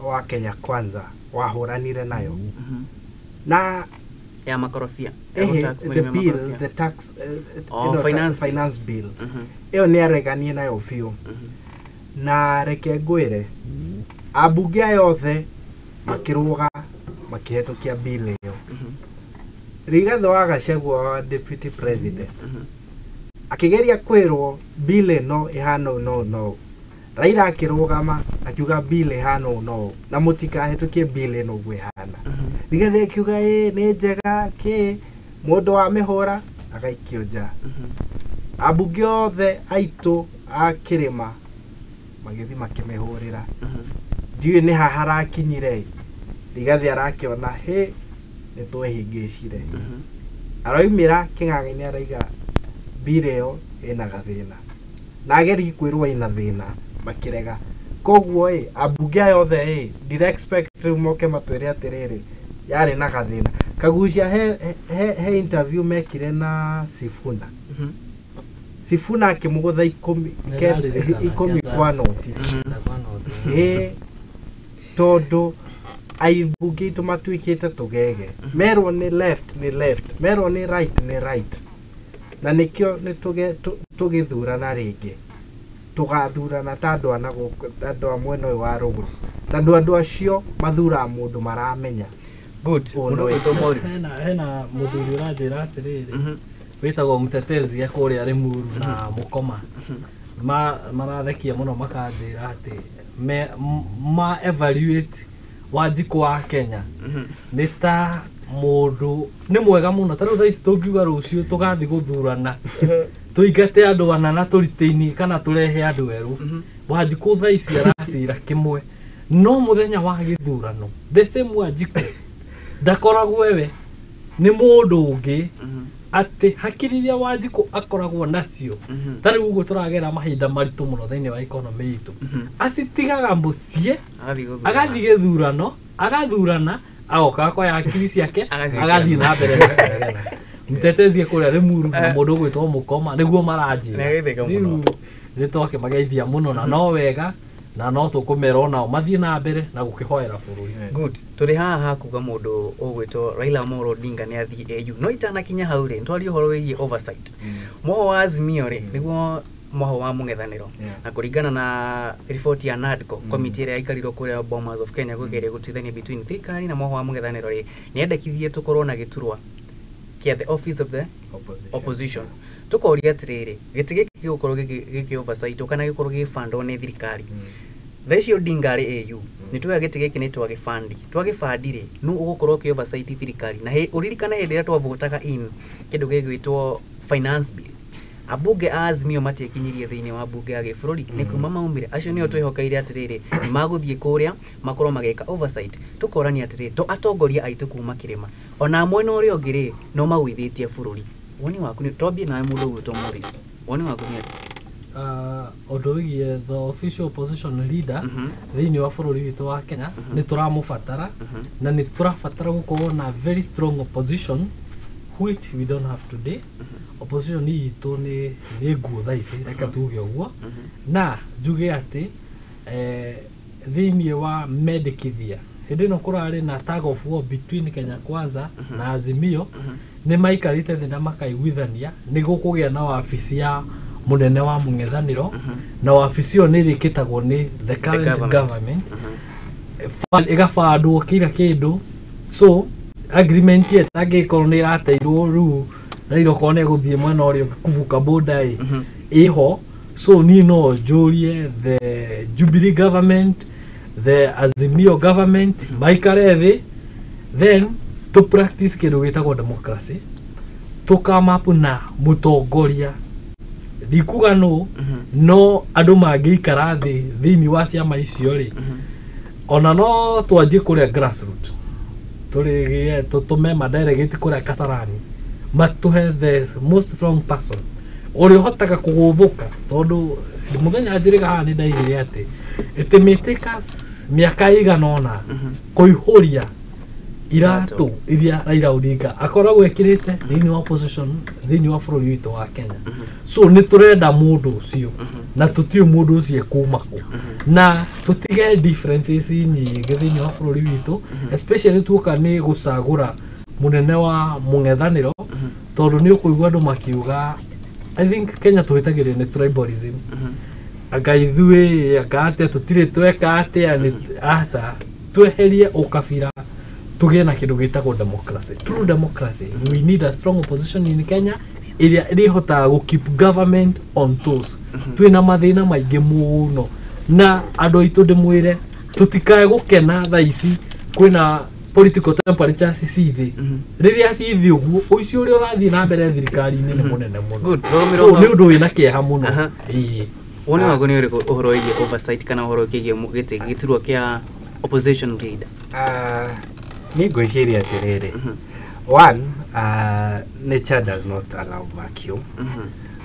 wa Kenya Kwanza wahũranire nayo na Ya makorobia, ya ehe, gũtax the marĩmi ma bill makorobia. The tax Oh, ĩno finance bill. Finance bill ĩyo nĩ areganie nayo biũ. Na reke ngwĩre, ambunge aya othe makĩrũga makĩhetũkia bill ĩyo. Rigathĩ wa Gachagua wa deputy president akĩgeria kwĩrwo bill ĩno ĩhana ũũ no no, Raila akĩrũgama akiuga bill ĩhana ũũ no na mũtikahĩtũkie bill ĩno ũguo ĩhana. Rigathĩ akiuga ĩ nĩ njega kĩ mũndũ wa mĩhũra agaikio nja. Ambunge othe aitũ a kĩrĩma magĩthiĩ makĩmĩhũrĩra. Ndiũĩ nĩ ha harakinyire. Rigathĩ arakĩona hĩ nĩ twehĩngĩcire, aroimĩra kĩng'ang'a-inĩ araiga bill ĩyo ĩna gathĩna, na ageri kwĩrwo ĩna thĩna makĩrega. Koguo ĩ ambunge aya othe ĩ ndira expect rĩu moke matwĩre atĩrĩrĩ yarĩ na gathĩna. Kagucia he interview mekire na Sifuna. Sifuna akĩmũgũtha ikũmi Nĩndaririkana, ikũmi kwa noti. Kwa noti. Ĩ tondũ aimbunge aitũ matuĩkĩte tũgege, merwo nĩ left nĩ left, merwo nĩ right nĩ right, na nĩkĩo nĩ tũgĩthurana rĩngĩ tũgathurana ta andũ a na gũkũ, andũ a mwena ũyũ wa rũgũrũ, tondũ andũ acio mathuraga mũndũ maramenya. Good. Ũũ Mũndũ no ũgwĩtwo Morris. Hena mũthuri ũranjĩra atĩrĩrĩ, wĩtagwo mtetezi e kũrĩa Limuru na Mũkoma. Marathekia mũno makanjĩra atĩ ma evaluate Wanjikũ wa Kenya nĩ ta mũndũ nĩ mwega mũno. Ta rĩu thaa ici tũngiuga rũciũ tũgathiĩ gũthurana, tũingate andũ ana na tũritaini kana tũrehe andũ erũ, Wanjikũ thaa ici aracira kĩmwe, no mũthenya wa gĩthurano the same Wanjikũ ndakoragwo ewe, nĩ mũndũ ũngĩ, atĩ hakiri iria Wanjikũ akoragwo nacio, ta rĩu ũguo tũragera mahinda maritũ mũno thĩinĩ wa economy itũ, acitigaga mũciĩ, agathiĩ gũthurana. Agathiĩ gĩthurano, agathurana, agoka akoya hakiri ciake, agaciĩkĩra. Agathiĩ na mbere na kũregana. Mtetezi kũrĩa Limuru na mũndũ ũgwĩtwo Mũkoma nĩguo maranjĩra. Nĩageithĩka mũno. Rĩu nĩ twakĩmageithia mũno na no wega na no tũkũmera onao mathiĩ na mbere na gũkĩhoera bũrũri. Good. Tũrĩ haha hakuga mũndũ ũgwĩtwo Raila Amolo Odinga nĩ athiĩ AU, no itanakinya hau rĩ, nĩtwaria ũhoro wĩgiĩ oversight. Mwaho wa Azimio rĩ, nĩguo mwaho wa mũng'ethanĩro, na kũringana na riboti ya NADCO, komiti ĩrĩa yaikarirwo kũrĩa Bomas of Kenya kũgeria gũtuithania between thirikari na mwaho wa mũng'ethanĩro rĩ, nĩ yendekithirie tũkorwo na gĩturwa kĩa the office of the opposition. Opposition. Tũkoria atĩrĩrĩ, gĩtĩ gĩkĩ gĩgũkorwo gĩkĩ oversight kana gĩkorwo gĩgĩbandwo nĩ thirikari? Thaa ici Odinga arĩ AU, nĩ tuoya gĩtĩ gĩkĩ nĩ twagĩbandi, twagĩbandi rĩ, nũ ũgũkorwo ũkĩ oversight thirikari? Na ũririkane hĩndĩ ĩrĩa twavotaga in kĩndũ gĩgwĩtwo finance bill, ambunge a Azimio matiekinyirie thĩinĩ wa mbunge ya gĩbũrũri, nĩ kuma maumire. Acio nĩo twĩhokeire atĩrĩrĩ, nĩ magũthiĩ kũrĩa makorwo magĩka oversight. Tũkorania atĩrĩrĩ, to atongoria aitũ kuma kĩrĩma ona mwena ũrĩa ũngĩ rĩ, no magũithĩtie bũrũri. Woni waku nĩ twambie nawe, mũndũ ũgwĩtwo Morris, woni waku nĩ atĩa? Ũndũ wĩgiĩ the official opposition leader thĩinĩ wa bũrũri witũ wa Kenya, nĩ tũramũbatara na nĩ tũrabatara gũkorwo na very strong opposition, which we don't have today. Opposition itũ nĩ nguo thaa ici, reke tuge ũguo. Na njuge atĩ thĩinĩ wa mendekithia hĩndĩ ĩno kũrarĩ na tug of war between Kenya Kwanza na Azimio, nĩ maikarĩte thĩ na makaiguithania nĩ gũkũgĩa na wabici ya mũnene wa mũng'ethanĩro, na wabici ĩyo nĩ ĩrĩkĩtagwo nĩ the current government. Government ĩgabandwo kila kĩndũ. So agreement ĩyo ĩtangĩkorwo nĩ ĩrateirwo rĩu Raila okorwo nĩ egũthiĩ mwena ũrĩa ũngĩ kuvuka border ĩ ĩho. So niĩ no njũrie the Jubilee government, the Azimio government, maikare thĩ, then to practice kĩndũ gĩtagwo democracy, tũ come up na mũtongoria. Ndikuga no no andũ mangĩikara thĩ thĩinĩ wa ciama icio rĩ, ona no twanjie kũrĩa grassroot, tũrĩgĩe tũtũme madelegate kũrĩa Kasarani, matũhe the most strong person ũrĩa ũhotaga kũgũthũka, tondũ mũthenya njĩrĩga haha nĩ ndaigire atĩ it may take us mĩaka ĩigana ũna kũihũria iratũ iria Raila Odinga akoragwo ekĩrĩte thĩinĩ wa opposition thĩinĩ wa bũrũri witũ wa Kenya. So nĩ tũrenda mũndũ ũcio na tũtiũĩ mũndũ ũcio ekuma kũ, na tũtige differences nyingĩ thĩinĩ wa bũrũri witũ, especially tuoka nĩ gũcagũra mũnene wa mũng'ethanĩro, tondũ nĩ ũkũigua andũ makiuga, I think Kenya tũhĩtagĩrio nĩ tribalism, anga ithuĩ anga atĩa, tũtirĩ tweka atĩa. Nĩ aca tweherie ũkabira, tũgĩe na kĩndũ gĩtagwo democracy, true democracy. We need a strong opposition in Kenya ĩrĩa ĩrĩhotaga gũ keep government on toes. Twĩna mathĩna maingĩ mũno na andũ aitũ, ndĩmwĩre tũtikae gũkena thaa ici kwĩna political temperatures ci thĩ. Rĩrĩa ci thĩ ũguo, ũici ũrĩa ũrathiĩ na mbere thirikari-inĩ nĩ mũnene mũno. Good. So Rũrũmĩrĩro. Nĩ ũndũ wĩna kĩeha mũno. Ĩĩ. Woni waku nĩ ũrĩkũ ũhoro wĩgiĩ oversight kana ũhoro wĩgiĩ gĩtĩ gĩturwa kĩa opposition leader? Niĩ ngwĩciria atĩrĩrĩ, one, nature does not allow vacuum.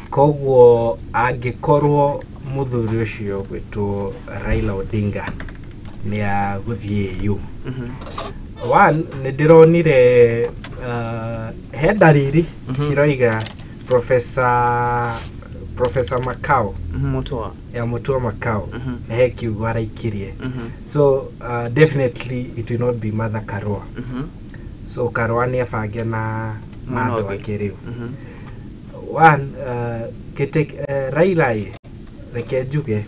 Koguo angĩkorwo mũthuri ũcio gwĩtwo Raila Odinga nĩ agũthiĩ AU, one, nĩ ndĩronire he ndariri ciroiga Professor Makau, Mutua. Ya Mutua Makau, nĩ he kiugo araikirie. So definitely it will not be Martha Karua. So Karua nĩ abange na Mwena andũ ũngĩ. Ake rĩu. One, gĩtĩ Raila ĩ, reke njuge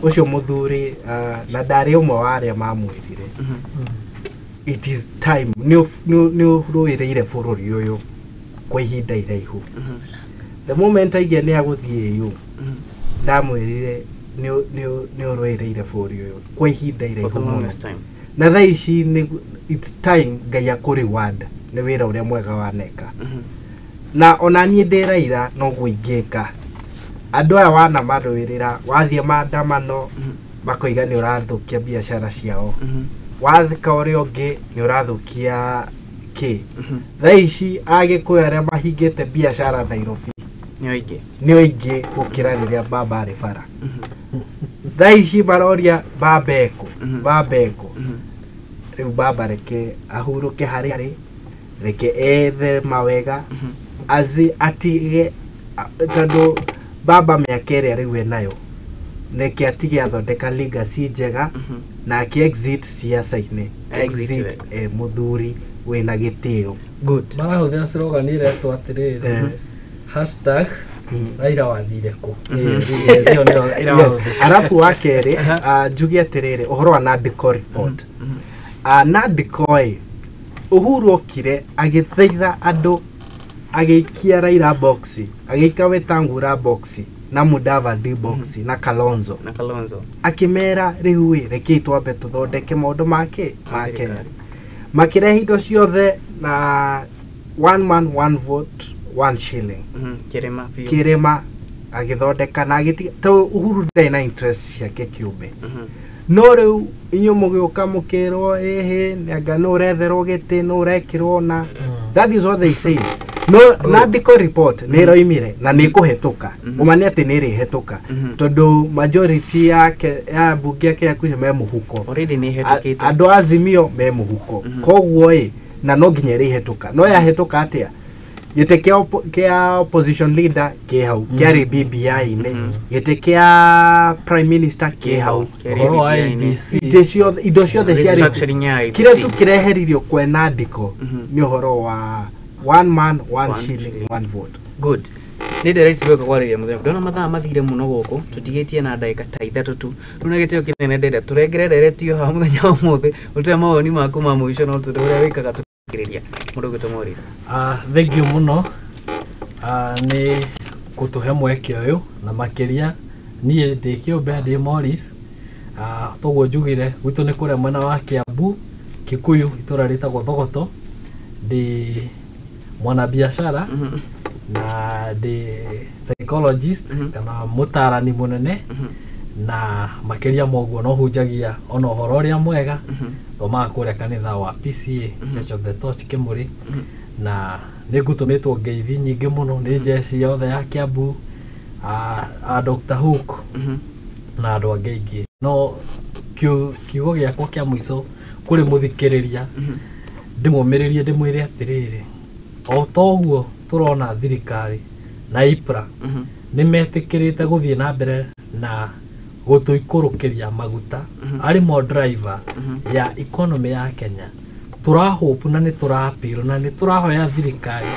ũcio mũthuri, na ndarĩ ũmwe wa arĩa mamwĩrire it is time. Nĩ ũrũĩrĩire bũrũri ũyũ kwa ihinda iraihu. The moment aigia nĩ agũthiĩ AU, Ndamwĩrire nĩ ũrũĩrĩire bũrũri ũyũ kwa ihinda For iraihu the mũno. longest time. Na thaa ici it's time Ngai akũ reward nĩ wĩra ũrĩa mwega waneka. Na ona niĩ ndĩ Raila noguo ingĩka. Andũ aya wanamarũĩrĩra, wathiĩ maandamano makoiga nĩ ũrathũkia biacara ciao, wathika ũrĩa ũngĩ nĩ ũrathũkia kĩ. Thaa ici Agĩkũyũ arĩa mahingĩte biacara Nairobi Nĩ aingĩ. nĩ aingĩ gũkĩra rĩrĩa baba arĩ bara. Thaa ici maroria baba ekũ, baba ekũ. Rĩu baba reke ahurũke harĩa arĩ, reke ethe mawega, azi atige tondũ baba mĩaka ĩrĩa rĩu enayo, reke atige athondeka legacy njega na akĩ exit siasa-inĩ, Exit exit mũthuri wĩna gĩtĩo. Good. Marahũthĩra slogan ĩretwo atĩrĩrĩ, hashtag Raila wathire kũ. Yes, ĩyo nĩyo Yes. ĩrahũthĩka. Arabu wa kerĩ, njuge atĩrĩrĩ ũhoro wa NADCO report. NADCO ĩ, Uhuru okire agĩthaitha andũ, agĩikia Raila box, agĩikia Wetangula box na Mudavadi box na Kalonzo, Na Kalonzo. akĩmera rĩu ĩ rekei twambe tũthondeke maũndũ make ma Kenya. Thirikari. Makĩrehe indo ciothe na one man one vote one shilling. Kĩrĩma biũ. Kĩrĩma agĩthondeka na agĩtiga to Uhuru ndarĩ na interest ciake kĩũmbe. No rĩu inyuĩ mũgĩũka mũkĩrwo ĩhĩ anga nũ ũretherwo gĩtĩ nũ ũrekĩrwo na that is what they say. No NADCO report nĩ ĩroimire na nĩ ĩkũhetũka. Ũma nĩ atĩ nĩ ĩrĩhetũka tondũ majority yake ya mbunge ya Kenya Kwanza me mũhuko. Already nĩ ĩhetũkĩte. Andũ a Azimio me mũhuko. Koguo ĩ na no nginya ĩrĩhetũka. No yahetũka atĩa? Gĩtĩ kĩa opposition leader kĩ hau, kĩarĩ BBI-inĩ. Gĩtĩ kĩa prime minister kĩ hau. Kĩarĩ Ũhoro wa BBI-inĩ. ABC. Itĩ ciothe, indo ciothe ciarĩ Restructuring ya IEBC. kĩrĩa tu kĩreheririo kwe NADCO nĩ ũhoro wa one man one One shilling shilling. one vote. Good. Nĩ ndereti gwĩka kwarĩria mũthenya ndona mathaa mathire mũno gũkũ tũtigĩtie na ndagĩka ta ithatũ tu rĩu na gĩtĩo kĩnene ndĩrenda tũrengere ndereti ĩyo haha mũthenya wa ũmũthĩ ũtũhe mawoni maku ma mũico no tũndũ ũrĩa wĩkaga tũkĩrĩria mũndũ ũgwĩtwo Morris. Thank you mũno nĩ gũtũhe mweke ũyũ na makĩria niĩ ndĩ kĩũmbe ndĩ Morris. Toguo njugire gwitũ nĩ kũrĩa mwena wa Kiambu Kikuyu itũra rĩtagwo Thogoto. Ndĩ mwanabiacara na ndĩ psychologist kana mũtarani mũnene na makĩria ma ũguo no hunjagia ona ũhoro ũrĩa mwega. Thomaga kũrĩa kanitha wa PCA Church of the Torch Kĩmũrĩ na nĩ ngũtũmĩtwo ngeithi nyingĩ mũno nĩ njeci yothe ya Kiambu, a Dr. Hook na andũ angĩ aingĩ. No kiugo gĩakwa kĩa mũico kũrĩ mũthikĩrĩria ndĩmũmĩrĩrie ndĩmwĩre atĩrĩrĩ, o toguo tũrona thirikari na IPRA nĩ metĩkĩrĩte gũthiĩ na mbere na gũtũikũrũkĩria maguta arĩ mo driver ya economy ya Kenya, tũrahope na nĩ tũrapĩrwo na nĩ tũrahoya thirikari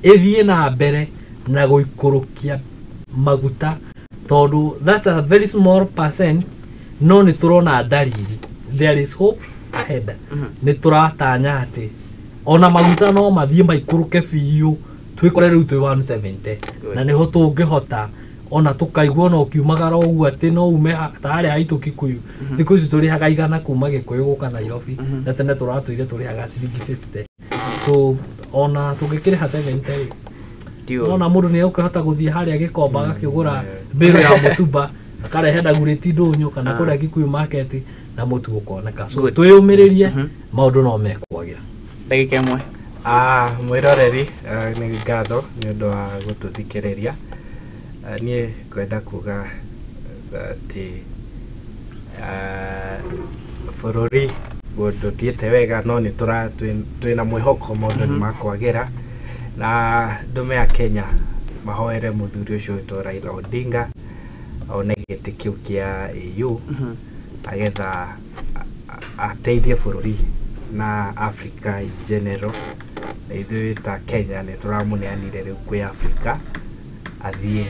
ĩthiĩ na mbere na gũikũrũkia maguta tondũ that's a very small percent, no nĩ tũrona ndariri, there is hope ahead. Nĩ tũratanya atĩ ona maguta no mathiĩ maikũrũke biũ twĩkore rĩu twĩ 170 na nĩho tũngĩhota ona tũkaigua ona ũkiumagara ũguo atĩ no ume ta harĩa haitũ Kikuyu thikũ ici tũrĩhaga 100 kuma Gĩkũyũ gũka Nairobi na tene tũratũire tũrĩhaga ciringi 50, so ona tũngĩkĩrĩha 70 rĩ nona mũndũ nĩ egũkĩhota gũthiĩ harĩa Gĩkomba agakĩgũra mbĩrũ ya mũtumba akarehe ndagurĩti ndũnyũ kana kũrĩa Kikuyu market na mũtu ũkoneka. So Good. twĩyũmĩrĩrie maũndũ no mekwagĩra. Ndagĩka ĩmwe. Mwĩroreri, nĩ ngatho nĩ ũndũ wa gũtũthikĩrĩria. Niĩ ngwenda kuga atĩ bũrũri ndũthiĩte wega no nĩ twĩna mwĩhoko maũndũ nĩ makwagĩra na ndũme a Kenya mahoere mũthuri ũcio wĩtwo Raila Odinga one gĩtĩ kĩu kĩa AU agetha ateithie bũrũri na Africa in general na ithuĩ ta Kenya nĩ tũramũneanire rĩu kwĩ Africa athiĩ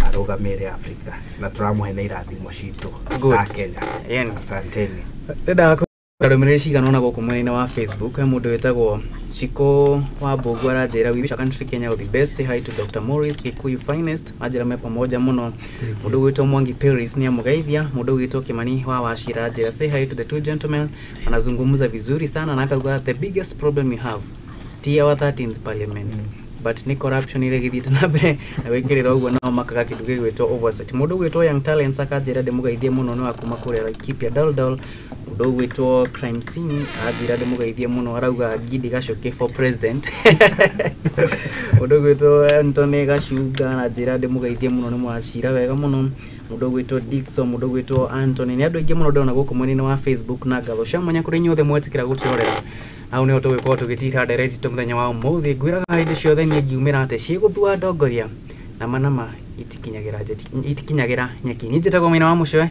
arũgamĩrĩre Africa na tũramũhe na irathimo citũ Good. ta Kenya. Yen. Asanteni. Ndĩndaga Ndũmĩrĩri cigana ũna gũkũ mwena-inĩ wa Facebook. He mũndũ wĩtagwo Shiko wa Mbũgũ aranjĩra, "We wish our country Kenya all the best. Say hi to Dr. Morris, Kikuyu finest." Anjĩra me pamoja mũno. Mũndũ ũgwĩtwo Mwangi Paris nĩ amũgeithia. Mũndũ ũgwĩtwo Kimani wa Wachira anjĩra, "Say hi to the two gentlemen, wanazungumza vizuri sana." Na akauga, "The biggest problem we have ti our 13th parliament, but nĩ corruption ĩrĩa ĩgĩthiĩte na mbere na gwĩkĩrĩra ũguo, nao makaga kĩndũ gĩgwĩtwo oversight." Mũndũ ũgwĩtwo Young Talents akanjĩra ndĩmũgeithie mũno, nĩ wa kuma kũrĩa Laikipia Doldol. Mũndũ ũgwĩtwo Crime Scene anjĩra ndĩmũgeithie mũno, arauga, "Gidi Gacoke for president." Mũndũ ũgwĩtwo Anthony Gacunga aranjĩra ndĩmũgeithie mũno, nĩ mwacira wega mũno. Mũndũ ũgwĩtwo Dixon, mũndũ ũgwĩtwo Anthony, nĩ andũ aingĩ mũno ndĩrona gũkũ mwena-inĩ wa Facebook, na ngatho cia mwanya kũrĩ inyuothe mwetĩkĩra gũtwĩrorera. Hau nĩho tũgũkorwo tũgĩtira ndereti itũ mũthenya wa ũmũthĩ. Ngwĩraga hĩndĩ ciothe niĩ ngiumĩra atĩ ciĩgũthua ndongoria na manama itikinyagĩra itikinyagĩra nyeki. Niĩ njĩtagwo Maina wa Mũcwe,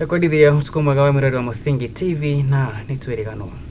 ekwendithirie ũtukũ mwega wa mwĩrori wa Mũthingi TV, na nĩ twĩrĩganwo.